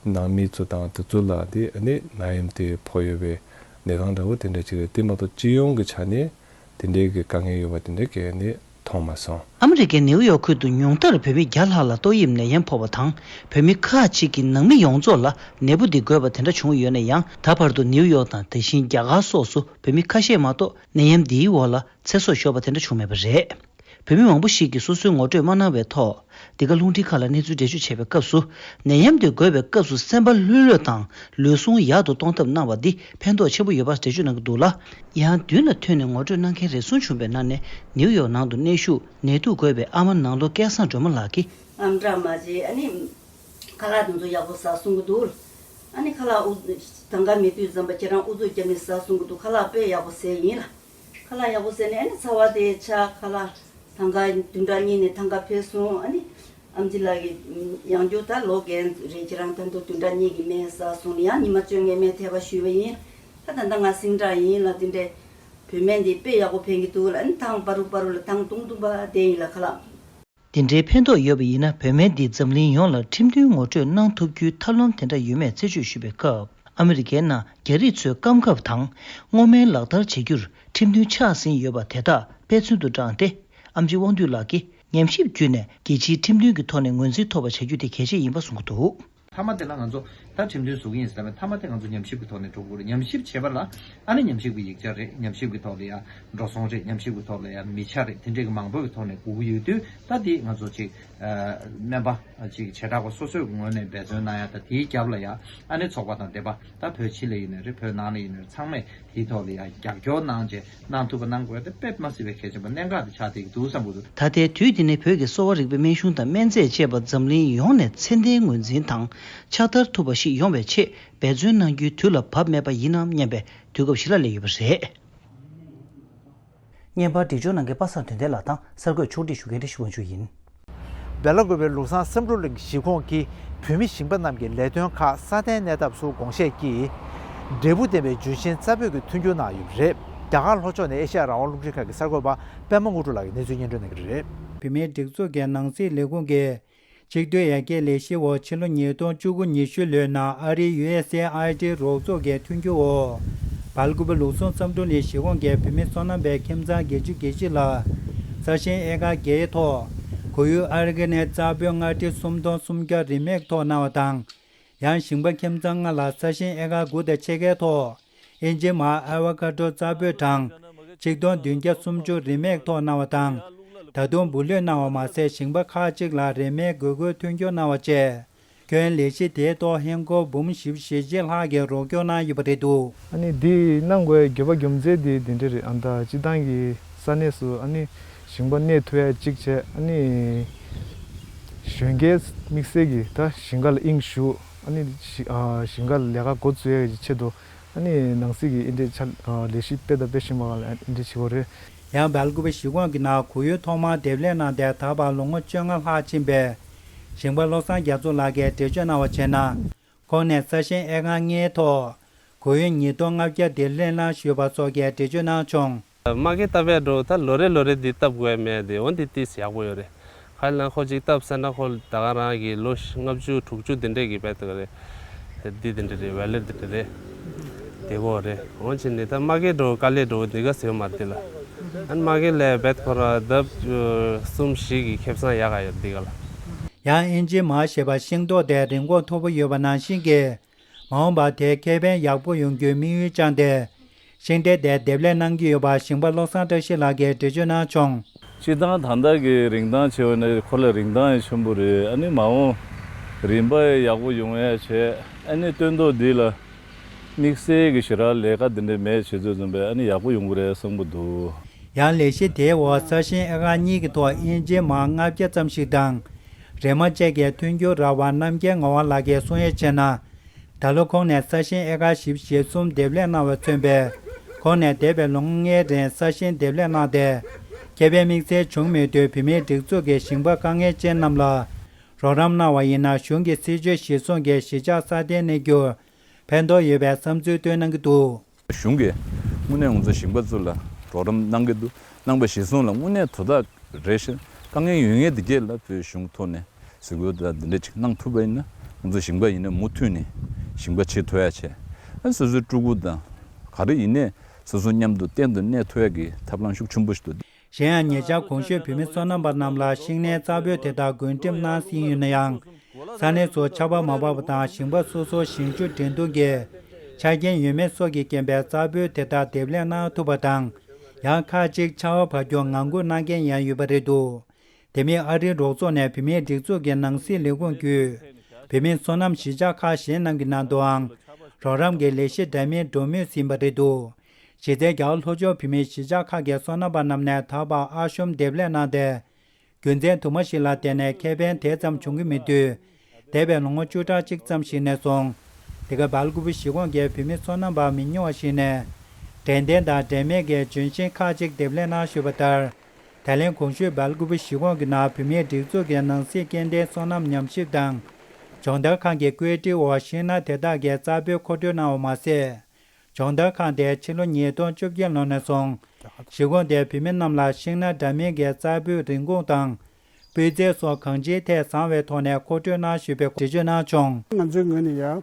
ནང་མི་ཚོ་དང་དེ་ཚོ་ལ་དེ་ནི་ནད་ཡམས་དེ་ཕོག་ཡོད་པའི་ནད་རྐང་འདྲ་བོ་དེ་འདྲ་ཅིག་རེད། དེ་མ་གཏོགས་སྤྱི་ཡོངས་ཀྱི་ཆ་ནས་དེ་འདྲའི་གི་དཀའ་ངལ་ཡོད་པ་དེ་འདྲ་གས་ནི་མཐོང་མ་སོང་། ཨ་མི་རི་ཀའི་ནེའུ་ཡོག་ཁུལ་དུ་ཉུང་མཐར་བོད་མི་བརྒྱ་ལྷག་ལ་ཏོག་དབྱིབས་ནད་ཡམས་ཕོག་པ་དང་། བོད་མི་ཁག་ཅིག་གི་ནང་མི་ཡོངས་རྫོགས་ལ་ནད་འབུ་འདི་འགོས་པ་དེ་འདྲ་བྱུང་ཡོད་ན་ཡང་། ད་བར་དུ་ནེའུ་ཡོག་དང་དེ་བཞིན་རྒྱ་གར་སོགས་སུ་བོད་མི་ཁ་ཤས་མ་གཏོགས་ནད་ཡམས་འདིའི་འོག་ལ་ཚེ་སྲོག་ཤོར་བ་དེ་འདྲ་བྱུང་མེད་པ་རེད། བོད་མི་མང་པོ་ཞིག་གིས་སོ་སོའི་ངོ་སྤྲོད་མ་གནང་བའི་ཐོག་འདི་ག་རླུང་འཕྲིན་ཁང་ལ་གནས་ཚུལ་འགྲེལ་བརྗོད་བྱས་པའི་སྐབས་སུ། ནད་ཡམས་དེ་འགོས་པའི་སྐབས་སུ་སེམས་པ་ལྷོད་ལྷོད་དང་ལུས་ཟུངས་ཡག་ཏུ་གཏོང་ཐབས་གནང་བ་འདི་ཕན་ཐོགས་ཆེན་པོ་ཡོད་པ་འགྲེལ་བརྗོད་གནང་གི་འདུག་ལ། ཡང་མདུན་ལ་ཐོན་ནས་ངོ་སྤྲོད་གནང་མཁན་རེ་ཟུང་བྱུང་བའི་ནང་ནས། ནེའུ་ཡོག་ནང་དུ་གནས་བཞུགས་ནད་དུག་འགོས་པའི་ཨ་མ་ནང་ལོ་སྐལ་བཟང་སྒྲོལ་མ་ལགས་ཀྱིས། ཨམ་ཊྲ་མ་བྱེད། ཨ་ནི་ཁ་ལག་དེ་ཚོ་ཡག་པོ་ཟ་གསུང་གི་འདུག་ཨ་ནི་ཁ་ལག་ཨུ་ད་ག་མེད་དུས་ཙམ་པ་ཁྱེད་རང་ཨུ་ཚུགས་རྒྱབ་ནས་ཟ་གསུང་གི་འདུག་ཁ་ལག་དཔེ་ཡག་པོ་ཟས་ཡིན་ལ། ཁ་ལག་ཡག་པོ་ཟས་ནས་ཨ་ནི་ཚ་བ་དེ་ཆགས། ཁ་ལག་ཐང་ག་བདུན་ཕྲག་གཉིས་ནས་ཐང་ག་འཕེལ་སོང་། ཨ་ནི་ཨམ་ཆི་ལགས་ཀྱིས་ཡང་བསྐྱར་ད་ལོ་རྒན་རེད། ཁྱེད་རང་ད་དུང་བདུན་ཕྲག་གཉིས་ཀྱི་སྨན་ཟ་གསུངས་ནས་ཡང་ཉི་མ་བཅོ་ལྔའི་སྨན་ཐེ་བ་ཞུས་པ་ཡིན། ད་ད་ལྟ་ང་སིང་དྲག་ཡིན་ལ། དེ་འདྲའི་བོད་སྨན་འདི་དཔེ་ཡག་པོ་ཕན་གྱི་འདུག་ལ། ཨ་ནི་ཐང་པ་རུ་པ་རུ་ལ་ཐང་ཏུང་ཏུང་པ་དེ་ཡིན་ལ་ཁ་ལག་དེ་འདྲའི་ཕན་ཐོགས་ཡོད་པ་ཡིན་ན། བོད་སྨན་འདིས་འཛམ་གླིང་ཡོངས་ལ་ཁྲིམས་མཐུན་ངོ་སྤྲོད་གནང་ཐུབ་རྒྱུའི་ཐབས་ལམ་དེ་འདྲ་ཡོད་མེད་རྩད་གཅོད་ཞུས་པའི་སྐབས། ཨ་མི་རི་ཀའི་ནང་རྒྱ་རིགས་ཚོའི་སྐམ་ཁབ་དང་སྔོ་སྨན་ལག་བསྟར་བྱེད་རྒྱུར་ཁྲིམས་མཐུན་ཆགས་ཟིན་ཡོད་པ་དེ་དག་དཔེ་མཚོན་དུ་དྲངས་ཏེ། ཨམ་ཆི་དབང་འདུས་ལགས་ཀྱིས་ཉམས་ཞིབ་བརྒྱུད་ནས་རྒྱལ་སྤྱིའི་ཁྲིམས་མཐུན་གྱི་ཐོག་ནས་ངོས་འཛིན་ཐོབ་པ་བྱ་རྒྱུ་དེ་གལ་ཆེ་ཡིན་པ་གསུངས་ཀྱི་འདུག་མཐའ་མ་དེ་ལ་ང་ཚོ་ད་ཁྲིམས་མཐུན་བཟོ་གི་ཡིན་ཟེར་བ། མཐའ་མ་དེ་ང་ཚོ་ཉམས་ཞིབ་ཀྱི་ཐོག་ནས་འགྲོ་དགོས་རེད། ཉམས་ཞིབ་བྱས་པ་ལ་ཨ་ནི་ཉམས་ཞིབ་ཀྱི་ཡིག་ཆ་རེད། ཉམས་ཞིབ་ཀྱི་ཐོག་ལ་ཡ་འགྲོ་སོང་རེད། ཉམས་ཞིབ་ཀྱི་ཐོག་ལ་ཡ་མི་ཆ་རེད། དེ་འདྲས་ཀྱི་མང་པོ་གི་ཐོག་ནས་དགོས་ཀྱི་ཡོད་དུས། ད་དེ་ང་ཚོ་ཅིག་ཨ་སྨན་པ་ཅིག་བྱེ་བྲག་པ་སོ་སོའི་ངོས་ནས་འབད་བརྩོན་གནང་ཡ། ད་དེའི་རྒྱབ་ལ་ཡ་ཨ་ནི་ཚོགས་པ་དང་སྡེ་པ་ད་བོད་ཕྱི་ལ་ཡིན་ནའི་རེད། བོད་ནང་ལ་ཡིན་ནའི་རེད། ཚང་མས་དེའི་ཐོག་ལ་ཡ་རྒྱབ་སྐྱོར་གནང་བྱས་གནང་ཐུབ་པ་གནང་དགོས་ཡ་དེ་དཔེ་མ་སྲིད་པའི་གལ་ཆེན་པོ་གནད་འགག་དེ་ཆགས་བསྡད་ཀྱི་འདུག་བསམ་གྱི་འདུག་ད་ལྟའི་དུས་འདི་ནས་བོད་ཀྱི་གསོ་བ་རིག་པའི་སྨན་གཞུང་དང་སྨན་རྫས་བཅས་པ་འཛམ་གླིང་ཡོངས་ནས་ཚད་ལྡན་ངོས་འཛིན་དང་ཕྱག་བསྟར་ཐུབ་པ་ཞིག་ཡོང་བའི་ཆེད་འབད་བརྩོན་གནང་རྒྱུའི་དུས་ལ་བབ་མེད་པ་ཡིན་ནམ་སྙམ་པའི་དུས་སྐབས་ཤིག་ལ་སླེབས་ཡོད་པ་རེད། བརྙན་པར་སྒྲིག་སྦྱོར་གནང་མཁན་པ་སངས་དོན་ལྡན་ལགས་དང་གསར་འགོད་ཕྱོགས་སྒྲིག་ཞུ་མཁན་བཀྲ་ཤིས་དབང་ཕྱུག་ཡིན། སྦེ་ལ་ཀུ་པེ་ལུགས་བཟང་བསམ་གྲུབ་གླིང་གཞིས་ཁོངས་ཀྱི་བོད་མི་ཞིང་པ་རྣམས་ཀྱི་ལས་དོན་ཁག་སྲ་བརྟན་གནས་ཐབས་སུ་དགོངས་བཞེས་ཀྱིས་འབྲས་བུ་ལྡན་པའི་ལྗོན་ཤིང་རྩ་སྤོས་ཀྱི་མཐུན་འགྱུར་གནང་ཡོད་པ་རེད། རྒྱ་གར་ལྷོ་ཕྱོགས་ནས་ཨེ་ཤ་ཡ་རང་དབང་རླུང་འཕྲིན་ཁང་གི་གསར་འགོད་པ་པད་མ་དངོས་གྲུབ་ལགས་ཀྱིས་གནས་ཚུལ་སྙན་སྒྲོན་གནང་གི་རེད། བོད་མིའི་སྒྲིག་འཛུགས་ཀྱི་ནང་སྲིད་ལས་ཁུངས་ཀྱིས་གཅིག་སྡུད་ཡར་རྒྱས་ལས་གཞིའི་འོག་ཕྱི་ལོ་ཉིས་སྟོང་བཅུ་དགུ་ཉི་ཤུ་ལོའི་ནང་ཨ་རིའི་ཡུ་ཨེས་ཨེ་ཨའི་ཌི་རོགས་ཚོགས་ཀྱི་མཐུན་འགྱུར་འོག་སྦེ་ལ་ཀུ་པེ་ལུགས་བཟང་བསམ་གྲུབ་གླིང་གཞིས་ཁོངས་ཀྱི་བོད་མི་བསོད་ནམས་དཔལ་ཁྱིམ་ཚང་བརྒྱད་ཅུ་གྱ་བཞི་ལ་ས་ཞིང་ཨེ་ཀར་བརྒྱད་ཐོག་གོར་ཡུག་ཨར་གྷ་ནིག་རྩ་སྤོས་ལྔ་ཁྲི་སུམ་སྟོང་སུམ་བརྒྱ་རིན་མེད་ཐོག་གནང་བ་དང་། ཡང་ཞིང་པ་ཁྱིམ་ཚང་ལྔ་ལ་ས་ཞིང་ཨེ་ཀར་དགུ་དང་ཕྱེད་ཀའི་ཐོག་ཨིན་ཇི་མར་ཨ་ཝ་ཀ་ཌོ་རྩ་སྤོས་གྲངས་ཆིག་སྟོང་བདུན་བརྒྱ་སུམ་ཅུ་རིན་མེད་ཐོག་གནང་བ་དང་། ད་དུང་འབུལ་ལོན་གནང་བ་མ་ཟད། ཞིང་པ་ཁག་ཅིག་ལ་རིན་མེད་དགོས་མཁོའི་མཐུན་འགྱུར་གནང་བ་བཅས། ཁྱོན་ལས་གཞི་དེའི་ཐོག་ཧིན་སྒོར་འབུམ་བཞི་བཅུ་ཞེ་བརྒྱད་ལྷག་གིས་རོགས་སྐྱོར་གནང་ཡོད་པ་རེད་འདུག་ཨ་ནི་འདི་གནང་དགོས་དགོས་པ་རྒྱུ་མཚན་དེ་འདི་འདྲ་རེད། ཨ་ད་སྤྱི་བཏང་གི་ས་གནས་སུ་ཨ་ནི་ཞིང་པ་གནས་ཐུབ་ཡ་གཅིག་བྱས། ཨ་ནི་གཞོན་སྐྱེས་དམིགས་བསལ་གྱིས་ད་ཞིང་ཁ་ལ་དབྱིངས་ཞུགས། ཨ་ནི་ཞི- ཨ་ཞིང་ཁ་ལས་ཀ་འགོ་བཙུགས་ཡས་ཀྱི་ཆེད་དུ་ཨ་ནི་ནང་སྲིད་ཀྱི་ཨིན་དེ་ཆ- ཨ་ལས་གཞི་སྤེལ་དང་སྤེལ་བཞིན་པ་ལ་ཨིན་དེ་བྱེད་དགོས་རེད། ཡང་སྦེལ་ཀུ་པེ་གཞིས་ཁོངས་ཀྱི་ནང་གོར་ཡུག་ཐོག་མར་འདེབས་ལས་གནང་སྟེ་ད་བར་ལོ་ངོ་བཅོ་ལྔ་ལྷག་ཕྱིན་པའི་ཞིང་པ་བློ་བཟང་རྒྱ་མཚོ་ལགས་ཀྱིས་འགྲེལ་བརྗོད་གནང་བ་བྱས་ན། ཁོང་ནས་ས་ཞིང་ཨེ་ཀར་ལྔའི་ཐོག་གོར་ཡུག་ཉིས་སྟོང་ལྔ་བརྒྱ་འདེབས་ལས་གནང་ཞུས་པ་སོགས་ཀྱི་འགྲེལ་བརྗོད་གནང་བྱུང་། མ་གི་བཏབ་པའི་འགྲོ་ད་ལོ་རེ་ལོ་རེ་འདི་བཏབ་དགོས་མེད་དེ་འོན་ཏེ་ཏིས་ཡག་པོ་ཡོད་རེད། ག་ལ་ཁོ་ཅིག་བཏབ་ཟེར་ན་ཁོ་ད་ག་རང་གི་ལོ་ལྔ་བཅུ་དྲུག་ཅུ་དེ་འདྲས་ཀྱི་བེད་དགོས་རེད། འདི་དེ་འདྲས་རེད། ཝེ་ལེར་དེ་འདྲས་རེད། དེ་གོ་རེད། འོན་ཅི་ནི་ད་མ་གི་འགྲོ་དཀའ་ལས་འགྲོ་འདི་ག་ཟེར་མ་རེད་དེ་ལ། ཨན་མ་གི་ལས་བེད་ཁོ་ར་ལྡབ་གསུམ་བཞི་གི་ཁེ་བཟང་ཡག་ག་ཡོད་འདི་ག་ལ། ཡང་ཨིན་ཇི་མ་ཞེས་པ་ཤིང་ཏོག་དེ་རིན་གོང་མཐོ་པོ་ཡོད་པ་ནང་བཞིན་གྱི། མ་འོངས་པར་དེའི་ཁེ་ཕན་ཡག་པོ་ཡོང་རྒྱུའི་དམིགས་ཡུལ་བཅངས་ཏེ། ཤིང་འབྲས་དེ་འདེབས་ལས་གནང་གི་ཡོད་པ་ཞིང་པ་བློ་བཟང་བཀྲ་ཤིས་ལགས་ཀྱིས་འགྲེལ་བརྗོད་གནང་བྱུང་། སྤྱིར་བཏང་ད་ལྟ་གི་རིན་ཐང་ཆེ་བ་ནི་ཁོ་ལ་རིན་ཐང་ཡང་ཆེན་པོ་རེད། ཨ་ནི་མ་འོངས་རིམ་པ་ཡག་པོ་ཡོང་ཡ་བྱས། ཨ་ནི་སྟོན་ཐོག་འདི་ལ་དམིགས་བསལ་གྱི་ཞེ་དྲག་ལས་ཀ་འདི་འདྲ་མེད་བྱས་ཚོད་ཙམ་པས་ཨ་ནི་ཡག་པོ་ཡོང་གི་རེད་བསམ་གྱི་འདུག་ཡང་ལས་གཞི་དེའི་འོག་ས་ཞིང་ཨེ་ཀར་གཉིས་ཀྱི་ཐོག་ཨིན་ཇི་མ་ལྔ་བརྒྱ་ཙམ་ཞིག་དང་། རེ་མ་བཅས་ཀྱི་མཐུན་འགྱུར་རག་པ་རྣམ་རྒྱལ་ངག་དབང་ལགས་ཀྱིས་གསུང་ཡས་བྱས་ན། ད་ལོ་ཁོང་ནས་ས་ཞིང་ཨེ་ཀར་བཞི་བཅུ་ཞེ་གསུམ་འདེབས་ལས་གནང་བ་མཚོན་པས། ཁོང་ནས་འདས་པའི་ལོ་ངོ་ལྔའི་རིང་ས་ཞིང་འདེབས་ལས་གནང་སྟེ། ཁེ་ཕན་དམིགས་བསལ་བྱུང་མེད་དུས་བུད་མེད་སྒྲིག་འཛུགས་ཀྱི་ཞིང་པ་དཀའ་ངལ་ཅན་རྣམས་ལ་རོགས་རམ་གནང་བ་ཡིན་ན་གཞུང་གི་སྲིད་ཇུས་གཞིར་བཟུང་གིས་གཞིས་ཆགས་སྲ་བརྟན་གནས་རྒྱུར་ཕན་ཐོགས་ཡོད་པའི་བསམ་ཚུལ་བཏོན་གནང་གི་འདུག་གཞུང་གིས་དངོས་གནས་ང་ཚོ་ཞིང་པ་ཚོ་ལ་རོགས་རམ་གནང་གི་འདུག་གནང་བ་གཞིར་བཟུང་ལ་དངོས་གནས་དོ་བདག་རེ་ཞིག་དཀའ་ངལ་ཡོད་མཁན་དེ་གས་ལ་བོད་གཞུང་ཐོག་ནས་གཟིགས་སྐོར་དང་འདི་འདྲ་ཅིག་གནང་ཐུབ་པ་ཡིན་ན་ང་ཚོ་ཞིང་པ་ཡིན་ན་མུ་མཐུད་ནས་ཞིང་པ་བྱེད་ཐུབ་ཡ་བྱས། ཨ་སོ་སོའི་ཕྲུ་གུ་དང་ག་རེ་ཡིན་ནའི་སོ་སོ་མཉམ་དུ་གཏན་དུ་གནས་ཐུབ་ཡ་གི་ཐབས་ལམ་ཤུགས་ཆེན་པོ་ཞིག་འདུག་གཞན་ཡང་ཉེ་ཆར་གོང་ཞུས་བོད་མི་སོ་ནམ་པ་རྣམས་ལ་ཤིང་སྣའི་རྩ་སྤོས་དེ་དག་བགོ་འགྲེམས་གནང་སྲིད་ཡོད་ན་ཡང་། ས་གནས་སུ་ཆར་པ་མ་བབས་པ་དང་ཞིང་པ་སོ་སོར་ཞིང་ཆུ་འདྲེན་གཏོང་གི་ཆ་རྐྱེན་ཡོད་མེད་སོགས་ཀྱི་རྐྱེན་པས་རྩ་སྤོས་དེ་དག་འདེབས་ལས་གནང་ཐུབ་པ་དང་། ཡང་ཁག་ཅིག་ཆར་པ་བབས་རྒྱུར་ངང་སྒུག་གནང་མཁན་ཡང་ཡོད་པ་རེད་འདུག་དེ་མིན་ཨ་རིའི་རོགས་ཚོགས་ནས་བུད་མེད་སྒྲིག་འཛུགས་ཀྱི་ནང་སྲིད་ལས་ཁུངས་བརྒྱུད། བུད་མེད་སོ་ནམ་གཞིས་ཆགས་ཁག་གཞན་རྣམས་ཀྱི་ནང་དུའང་། རོགས་རམ་གྱི་ལས་གཞི་འདྲ་མིན་འགྲོ་མུས་ཟིན་པ་རེད་འདུག་གཞི་རྩའི་རྒྱ་གར་ལྷོ་ཕྱོགས་བུད་མེད་གཞིས་ཆགས་ཁག་གི་སོ་ནམ་པ་རྣམས་ནས་ད་བར་ཨ་ཤོམ་འདེབས་ལས་གནང་སྟེ། རྒྱུ་མཚན་དུ་མ་ཞིག་ལ་བརྟེན་ནས་ཁེ་ཕན་དེ་ཙམ་བྱུང་གི་མེད་དུས། འདས་པའི་ལོ་ངོ་བཅུ་ཕྲག་གཅིག་ཙམ་ཞིག་ནས་བཟུང་། འདི་ག་སྦེལ་ཀུ་པེ་གཞིས་ཁོངས་ཀྱི་བུད་མེད་སོ་ནམ་པ་མི་ཉུང་བ་ཞིག་ནས། འབྲས་ལྡན་དང་འབྲས་མེད་ཀྱི་ལྗོན་ཤིང་ཁག་ཅིག་འདེབས་ལས་གནང་ཞུས་པ་ལྟར། ད་ལན་གོང་ཞུས་སྦེལ་ཀུ་པེ་གཞིས་ཁོངས་ཀྱི་ནང་བུད་མེད་སྒྲིག་འཛུགས་ཀྱི་ནང་སྲིད་སྐྱེ་ལྡན་སོ་ནམ་ཉམས་ཞིབ་དང་། སྦྱོང་བརྡར་ཁང་གི་བཀོད་སྒྲིག་འོག་ཤིང་སྣ་དེ་དག་གི་རྩ་སྤོས་མཁོ་སྤྲོད་གནང་བ་མ་ཟད། སྦྱོང་བརྡར་ཁང་དེ་ཕྱི་ལོ་ཉིས་སྟོང་བཅོ་བརྒྱད་ལོ་ནས་བཟུང་། གཞིས་ཁོངས་དེའི་བུད་མེད་རྣམས་ལ་ཤིང་སྣ་འདྲ་མིན་གྱི་རྩ་སྤོས་རིན་གོང་དང་། སྤུས་ཚད་སོགས་གང་ཅིའི་ཐད་བཟང་བའི་ཐོག་ནས་མཁོ་སྤྲོད་གནང་ཞུས་པའི་འགྲེལ་བརྗོད་གནང་བྱུང་། ང་ཚོའི་ངོས་ནས་ཡང་།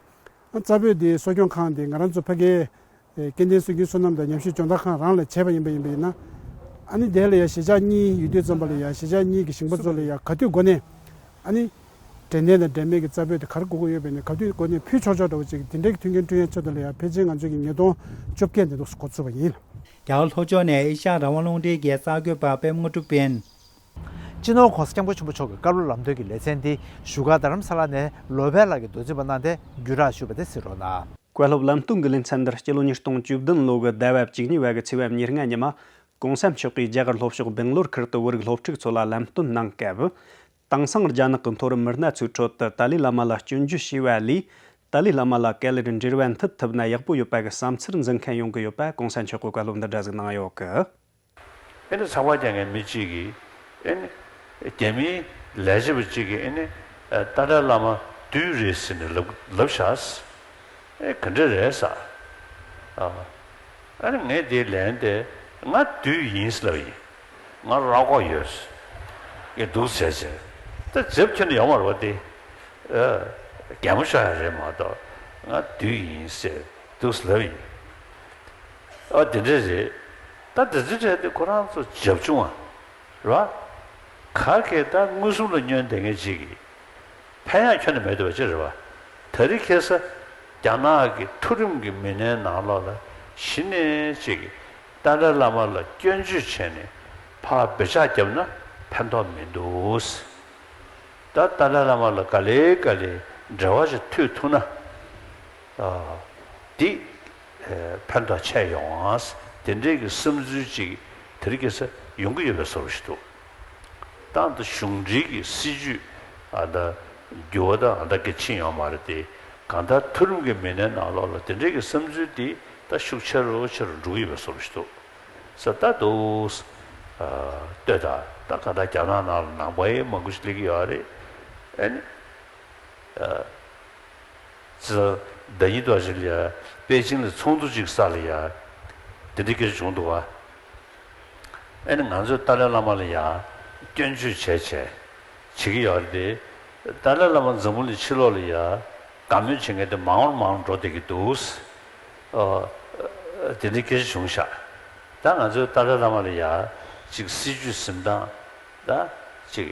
རྩ་སྤོས་འདི་གསོ་སྐྱོང་ཁང་འདི་ང་རང་ཚོ་ཕ་གིའི་སྐྱེ་ལྡན་སྲོལ་རྒྱུན་སོ་ནམ་དང་ཉམས་ཞིབ་སྦྱོང་བརྡར་ཁང་རང་ལ་བྱས་པ་ཡིན་པ་ཡིན་པ་ཡིན་ན། ཨ་ནི་དེ་ལ་ཡང་གཞིས་ཆགས་གཉིས་ཡོད་དུས་ཙམ་པ་ལ་ཡང་གཞིས་ཆགས་གཉིས་ཀྱི་ཞིང་པ་ཚོ་ལ་ཡང་ག་དུས་འགོ་ནས་ཨ་ནི། འབྲས་ལྡན་དང་འབྲས་མེད་ཀྱི་རྩ་སྤོས་དེ་ག་རེ་དགོས་ཀྱི་ཡོད་པ་ཡིན་ན་ག་དུས་འགོ་ནས་ཕུལ་ཆོག་ཆོག་འདྲ་བོ་ཅིག་དེ་འདྲའི་མཐུན་རྐྱེན་བསྐྲུན་ཡས་ཆེད་དུ་ལ་ཡང་ཕལ་ཆེར་ང་ཚོས་ཀྱི་ཉིས་སྟོང་བཅོ་བརྒྱད་ནས་འདུག་སེ་འགོ་ཚུགས་པ་ཡིན། རྒྱ་གར་ལྷོ་ཕྱོགས་ནས་ཨེ་ཤ་ཡ་རང་དབང་རླུང་འཕྲིན་གྱི་གསར་འགོད་པ་པད་མ་དངོས་གྲུབ་ཡིན། སྤྱི་ནོར་༸གོང་ས་༸སྐྱབས་མགོན་ཆེན་པོ་མཆོག་གི་བཀའ་སློབ་ལམ་སྟོན་གྱི་ལེ་ཚན་འདི་བཞུགས་སྒར་རྡ་རམ་ས་ལ་ནས་ལོ་པཎ་ལགས་ཀྱིས་མདོ་འཛིན་པ་གནང་སྟེ་བརྒྱུད་བསྒྲགས་ཞུས་པ་དེ་གཟིགས་རོགས་གནང་། བཀའ་སློབ་ལམ་སྟོན་གྱི་ལེ་ཚན་འདིར་སྤྱི་ལོ་ཉིས་སྟོང་བཅུ་བདུན་ལོ་གི་ཟླ་བ་བཅུ་གཉིས་པ་གི་ཚེས་པ་ཉེར་ལྔ་ཉིན་མ། ༸གོང་ས་མཆོག་གིས་རྒྱ་གར་ལྷོ་ཕྱོགས་སྦེང་ལོར་ཁུལ་དུ་བོད་རིགས་སློབ་ཕྲུག་ཚོ་ལ་ལམ་སྟོན་གནང་སྐབས། དེང་སང་རྒྱ་ནག་གི་མཐོ་རིམ་མི་སྣ་ཚོའི་ཁྲོད་དུ་ཏཱ་ལའི་བླ་མ་ལ་སྐྱོན་བརྗོད་བྱས་པ་ལས། ཏཱ་ལའི་བླ་མ་ལ་ག་ལེར་འབྲེལ་བ་མཐུད་ཐུབ་ན་ཡག་པོ་ཡོད་པ་གི་བསམ་ཚུལ་འཛིན་མཁན་ཡོང་གི་ཡོད་པ་༸གོང་ས་མཆོག་གིས་བཀའ་སློབ་འདི་འདྲ་ཟིག་གནང་ཡོད་གི། ཨེ་ནི་ཚགས་པར་རྒྱག་མཁན་མི་གཅིག་གིས་ཨེ་ནི་རྒྱ་མིའི་ལས་བྱེད་པ་གཅིག་གིས་ཨེ་ནི་ཏཱ་ལའི་བླ་མ་བདུད་རེད་ཟེར་ནས་ལབ་ལབ་བཞག་ཨེ་ག་འདྲ་རེད་ཟེར། ཨ་ཨ་ནི་ངས་དེའི་ལན་དེ་ང་བདུད་ཡིན་ཟེར་ལབ་ཡིན། ང་རོགས་ཡོད་ཡིན་འདུག་ཟེར་ཟེར། ད་འཇབ་ཁྱོན་ནས་ཡོང་བ་རེད་པ་དེ། ཨ་གད་མོ་ཤོར་ཡ་རེད་མ་གཏོགས་ང་བདུད་ཡིན་ཟེར་འདུག་ཟེར་ལབ་ཡིན། ཨ་དེ་འདྲ་རེད། ད་དེ་ཚོའི་གྲས་དེ་ཁོ་རང་ཚོ་རྒྱབ་ཆུང་བ་རེད་པ། ག་གེ་ད་མངོན་སུམ་ལ་བསྙོན་བསྡད་མཁན་ཅིག་གིས་ཕན་ཡག་ཁྱོན་ནས་མེད་འདུག་པ་ཅི་རེད་པ། དེ་རིང་ཁ་སང་རྒྱ་ནག་གི་མཐོ་རིམ་གྱི་མི་སྣའི་ནང་ལོགས་ལ་གཞི་ནས་ཅིག་གིས་ཏཱ་ལའི་བླ་མ་ལ་སྐྱོན་བརྗོད་བྱས་ནས་ཕར་འབོད་ཆག་བརྒྱབ་ན་ཕན་ཐོགས་མི་འདུག་ད་ཏཱ་ལའི་བླ་མ་ལ་ག་ལེ་ག་ལེ་འབྲེལ་བ་ཞིག་མཐུད་ཐུབ་ན། ཨ་འདི་ཕན་ཐོགས་ཆེ་ཡོང་ཨ། དེ་འདྲའི་གི་བསམ་ཚུལ་ཅིག་དེ་རིང་ཁ་སང་ཡོང་གི་ཡོད་པའི་བཟོ་འདྲ་ཞིག་འདུག་ད་ལྟ་གཞུང་འབྲེལ་གྱི་སྲིད་ཇུས་ཨ་ད་འགྱུར་བ་དང་ཨ་ད་གི་ཕྱིན་ཡོད་མ་རེད་དེ། གང་ལྟར་མཐོ་རིམ་གྱི་མི་སྣའི་ནང་ལོགས་ལ་དེ་འདྲའི་གི་བསམ་ཚུལ་འདི་ད་ཤུགས་ཆེ་རུ་ཆེ་རུ་འགྲོ་གི་ཡོད་པའི་བཟོ་འདྲ་ཞིག་འདུག་ས། ད་འདུག་ཨ། ལྟོས་དང་། ད་གང་ལྟར་རྒྱ་ནག་ནང་ལ་ནང་པ་ཡང་མང་པོ་ཞིག་སླེབས་ཀྱི་ཡོད་རེད། ཨ་ནི། ཨ། ཙི། ཟླ་ཉིན་ཐོག་ཅིག་ལ་ཡ་པེ་ཅིང་ལ་ཚོགས་འདུ་ཅིག་ས་ལ་ཡ་དེ་འདྲའི་སྐད་ཆ་བྱུང་འདུག་བ། ཨ་ནི་ང་ཚོས་ཏཱ་ལའི་བླ་མ་ལ་ཡ་སྐྱོན་བརྗོད་བྱས་བྱས་བྱེད་ཀྱི་ཡོད་རེད་དེ། ཏཱ་ལའི་བླ་མ་འཛམ་བུ་གླིང་ཕྱི་ལོགས་ལ་ཡ་དགའ་མོས་བྱེད་མཁན་དེ་མང་རུ་མང་རུ་འགྲོ་བསྡད་ཀྱི་འདུག་ཨ། དེ་འདྲའི་སྐད་ཆ་བྱུང་ཤག་ད་ང་ཚོས་ཏཱ་ལའི་བླ་མ་ལ་ཡ་ཅིག་སྲིད་བྱུས་འཛིན་སྟངས་ད་ཅིག་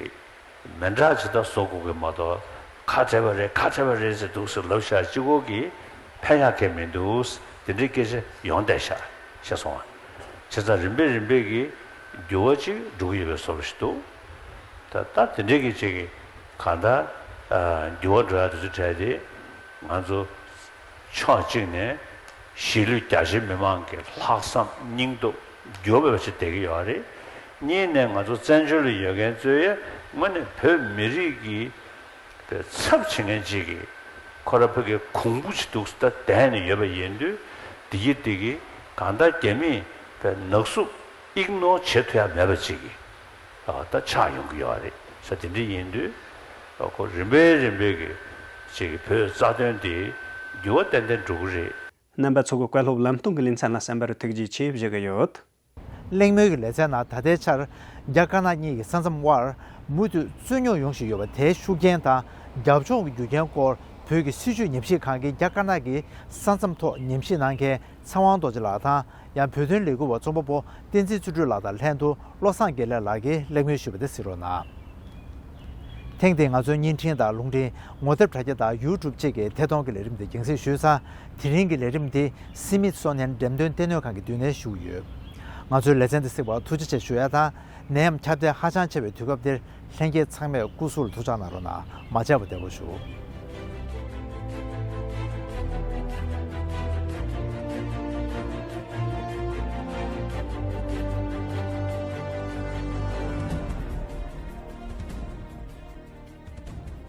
མི་འདྲ་ཅིག་ད་བཟོ་དགོས་ཀྱི་མ་གཏོགས། ཁ་བྲལ་བ་རེད། ཁ་བྲལ་བ་རེད་ཟེར་འདུག་ཟེར་ལབ་བཞག་གཅིག་པོ་གིས་ཕན་ཡག་གང་ཡང་མི་འདུག་དེ་འདྲའི་སྐད་ཆ་ཡོང་བསྡད་ཤག་ཤེས་སོང་ང་། བྱས་ཙང་རིམ་པས་རིམ་པས་ཀྱིས་འགྱུར་བ་ཅིག་འགྲོ་གི་ཡོད་པའི་བཟོ་འདྲ་ཞིག་འདུག་ད་ད་དེ་འདྲའི་གི་ཅིག་གི་གང་ལྟར་ཨ། འགྱུར་བ་འགྲོ་ཡག་དེ་ཚོ་གྲས་དེ་ང་ཚོ་ཕྱོགས་གཅིག་ནས་གཞིས་ལུས་རྒྱ་ཆེ་མི་མང་གི་ལྷག་བསམ་སྙིང་སྟོབས་འགྱུར་བ་མེད་པ་ཞིག་བསྡད་ཀྱི་ཡོད་རེད། གཉིས་ནས་ང་ཚོ་བཙན་བྱོལ་ལ་ཡོད་མཁན་ཚོས་དངོས་གནས་བོད་མི་རིགས་ཀྱི་པའི་ཚབ་བྱེད་མཁན་ཅིག་གིས་ཁོ་ར་ཕ་གི་གོང་བུ་ཅིག་འདུག་ད་བསྡད་ནས་ཡོད་པ་ཡིན་དུས། འདི་གི་འདི་གི་གང་ལྟར་རྒྱ་མིས་པའི་ནག་བསུབ་ཨིག་ནོར་བྱེད་ཐུབ་ཡ་མེད་པ་ཅིག་གི་ཨ། ད་ཆགས་ཡོང་གི་ཡོད་རེད་ས། དེ་འདྲ་ཡིན་དུས་ཨ། ཁོ་རིམ་པས་རིམ་པས་ཀྱི་ཅིག་གི་བོད་རྩ་དོན་འདི་འགྱུར་བ་ཏན་ཏན་འགྲོ་གི་རེད། རྣམ་པ་ཚོ་གིས་བཀའ་སློབ་ལམ་སྟོན་གྱི་ལེ་ཚན་ལ་གསན་པར་ཐུགས་རྗེ་ཆེ་ཞུ་གི་ཡོད། གླེང་མོལ་གྱི་ལེ་ཚན་ནང་ད་ལྟའི་ཆར་རྒྱ་དཀར་ནག་གཉིས་ཀྱི་ས་མཚམས་དབར་མུ་མཐུད་རྩོད་རྙོག་ཡོང་བཞིན་ཡོད་པ་དེའི་ཤུགས་རྐྱེན་དང་རྒྱབ་ཕྱོགས་ཀྱི་རྒྱུ་རྐྱེན་སྐོར། བོད་ཀྱི་སྲིད་བྱུས་ཉམས་ཞིབ་ཁང་གིས་རྒྱ་དཀར་ནག་གི་ས་མཚམས་ཐོག་ཉམས་ཞིབ་གནང་མཁན་ཚེ་དབང་རྡོ་རྗེ་ལགས་དང་། ཡང་བོད་དོན་ལས་འགུལ་བ་རྩོམ་པ་པོ་བསྟན་འཛིན་བརྩོན་འགྲུས་ལགས་དང་ལྷན་དུ་བློ་བཟང་དགེ་ལེགས་ལགས་ཀྱིས་གླེང་མོལ་ཞུས་པ་དེ་གཟིགས་རོགས་གནང་། ཐེངས་འདིའི་ང་ཚོའི་བརྙན་འཕྲིན་དང་རླུང་འཕྲིན། ངོ་དེབ་དྲ་རྒྱ་དང་ཡུ་ཊུབ་བཅས་ཀྱི་ཐད་གཏོང་གི་ལས་རིམ་དེ་རྒྱང་སྲིང་ཞུས་ཚར། དེ་རིང་གི་ལས་རིམ་དེ་སི་མིད་སོ་ནན་འགྲེམས་སྟོན་ལྟེ་གནས་ཁང་གི་མདུན་ནས་ཞུ་གི་ཡོད། ང་ཚོའི་ལེ་ཚན་འདི་གཟིགས་པར་ཐུགས་རྗེ་ཆེ་ཞུ་ཡ་དང་། ནད་ཡམས་ཁྱབ་གདལ་ཧ་ཅང་ཆེ་བའི་དུས་སྐབས་འདིར་ལྷན་རྒྱས་ཚང་མས་སྐུ་གཟུགས་ལ་ཐུགས་ཅག་གནང་རོགས་གནང་། མ་བརྗེད་པར་བདེ་པོ་བཞུགས།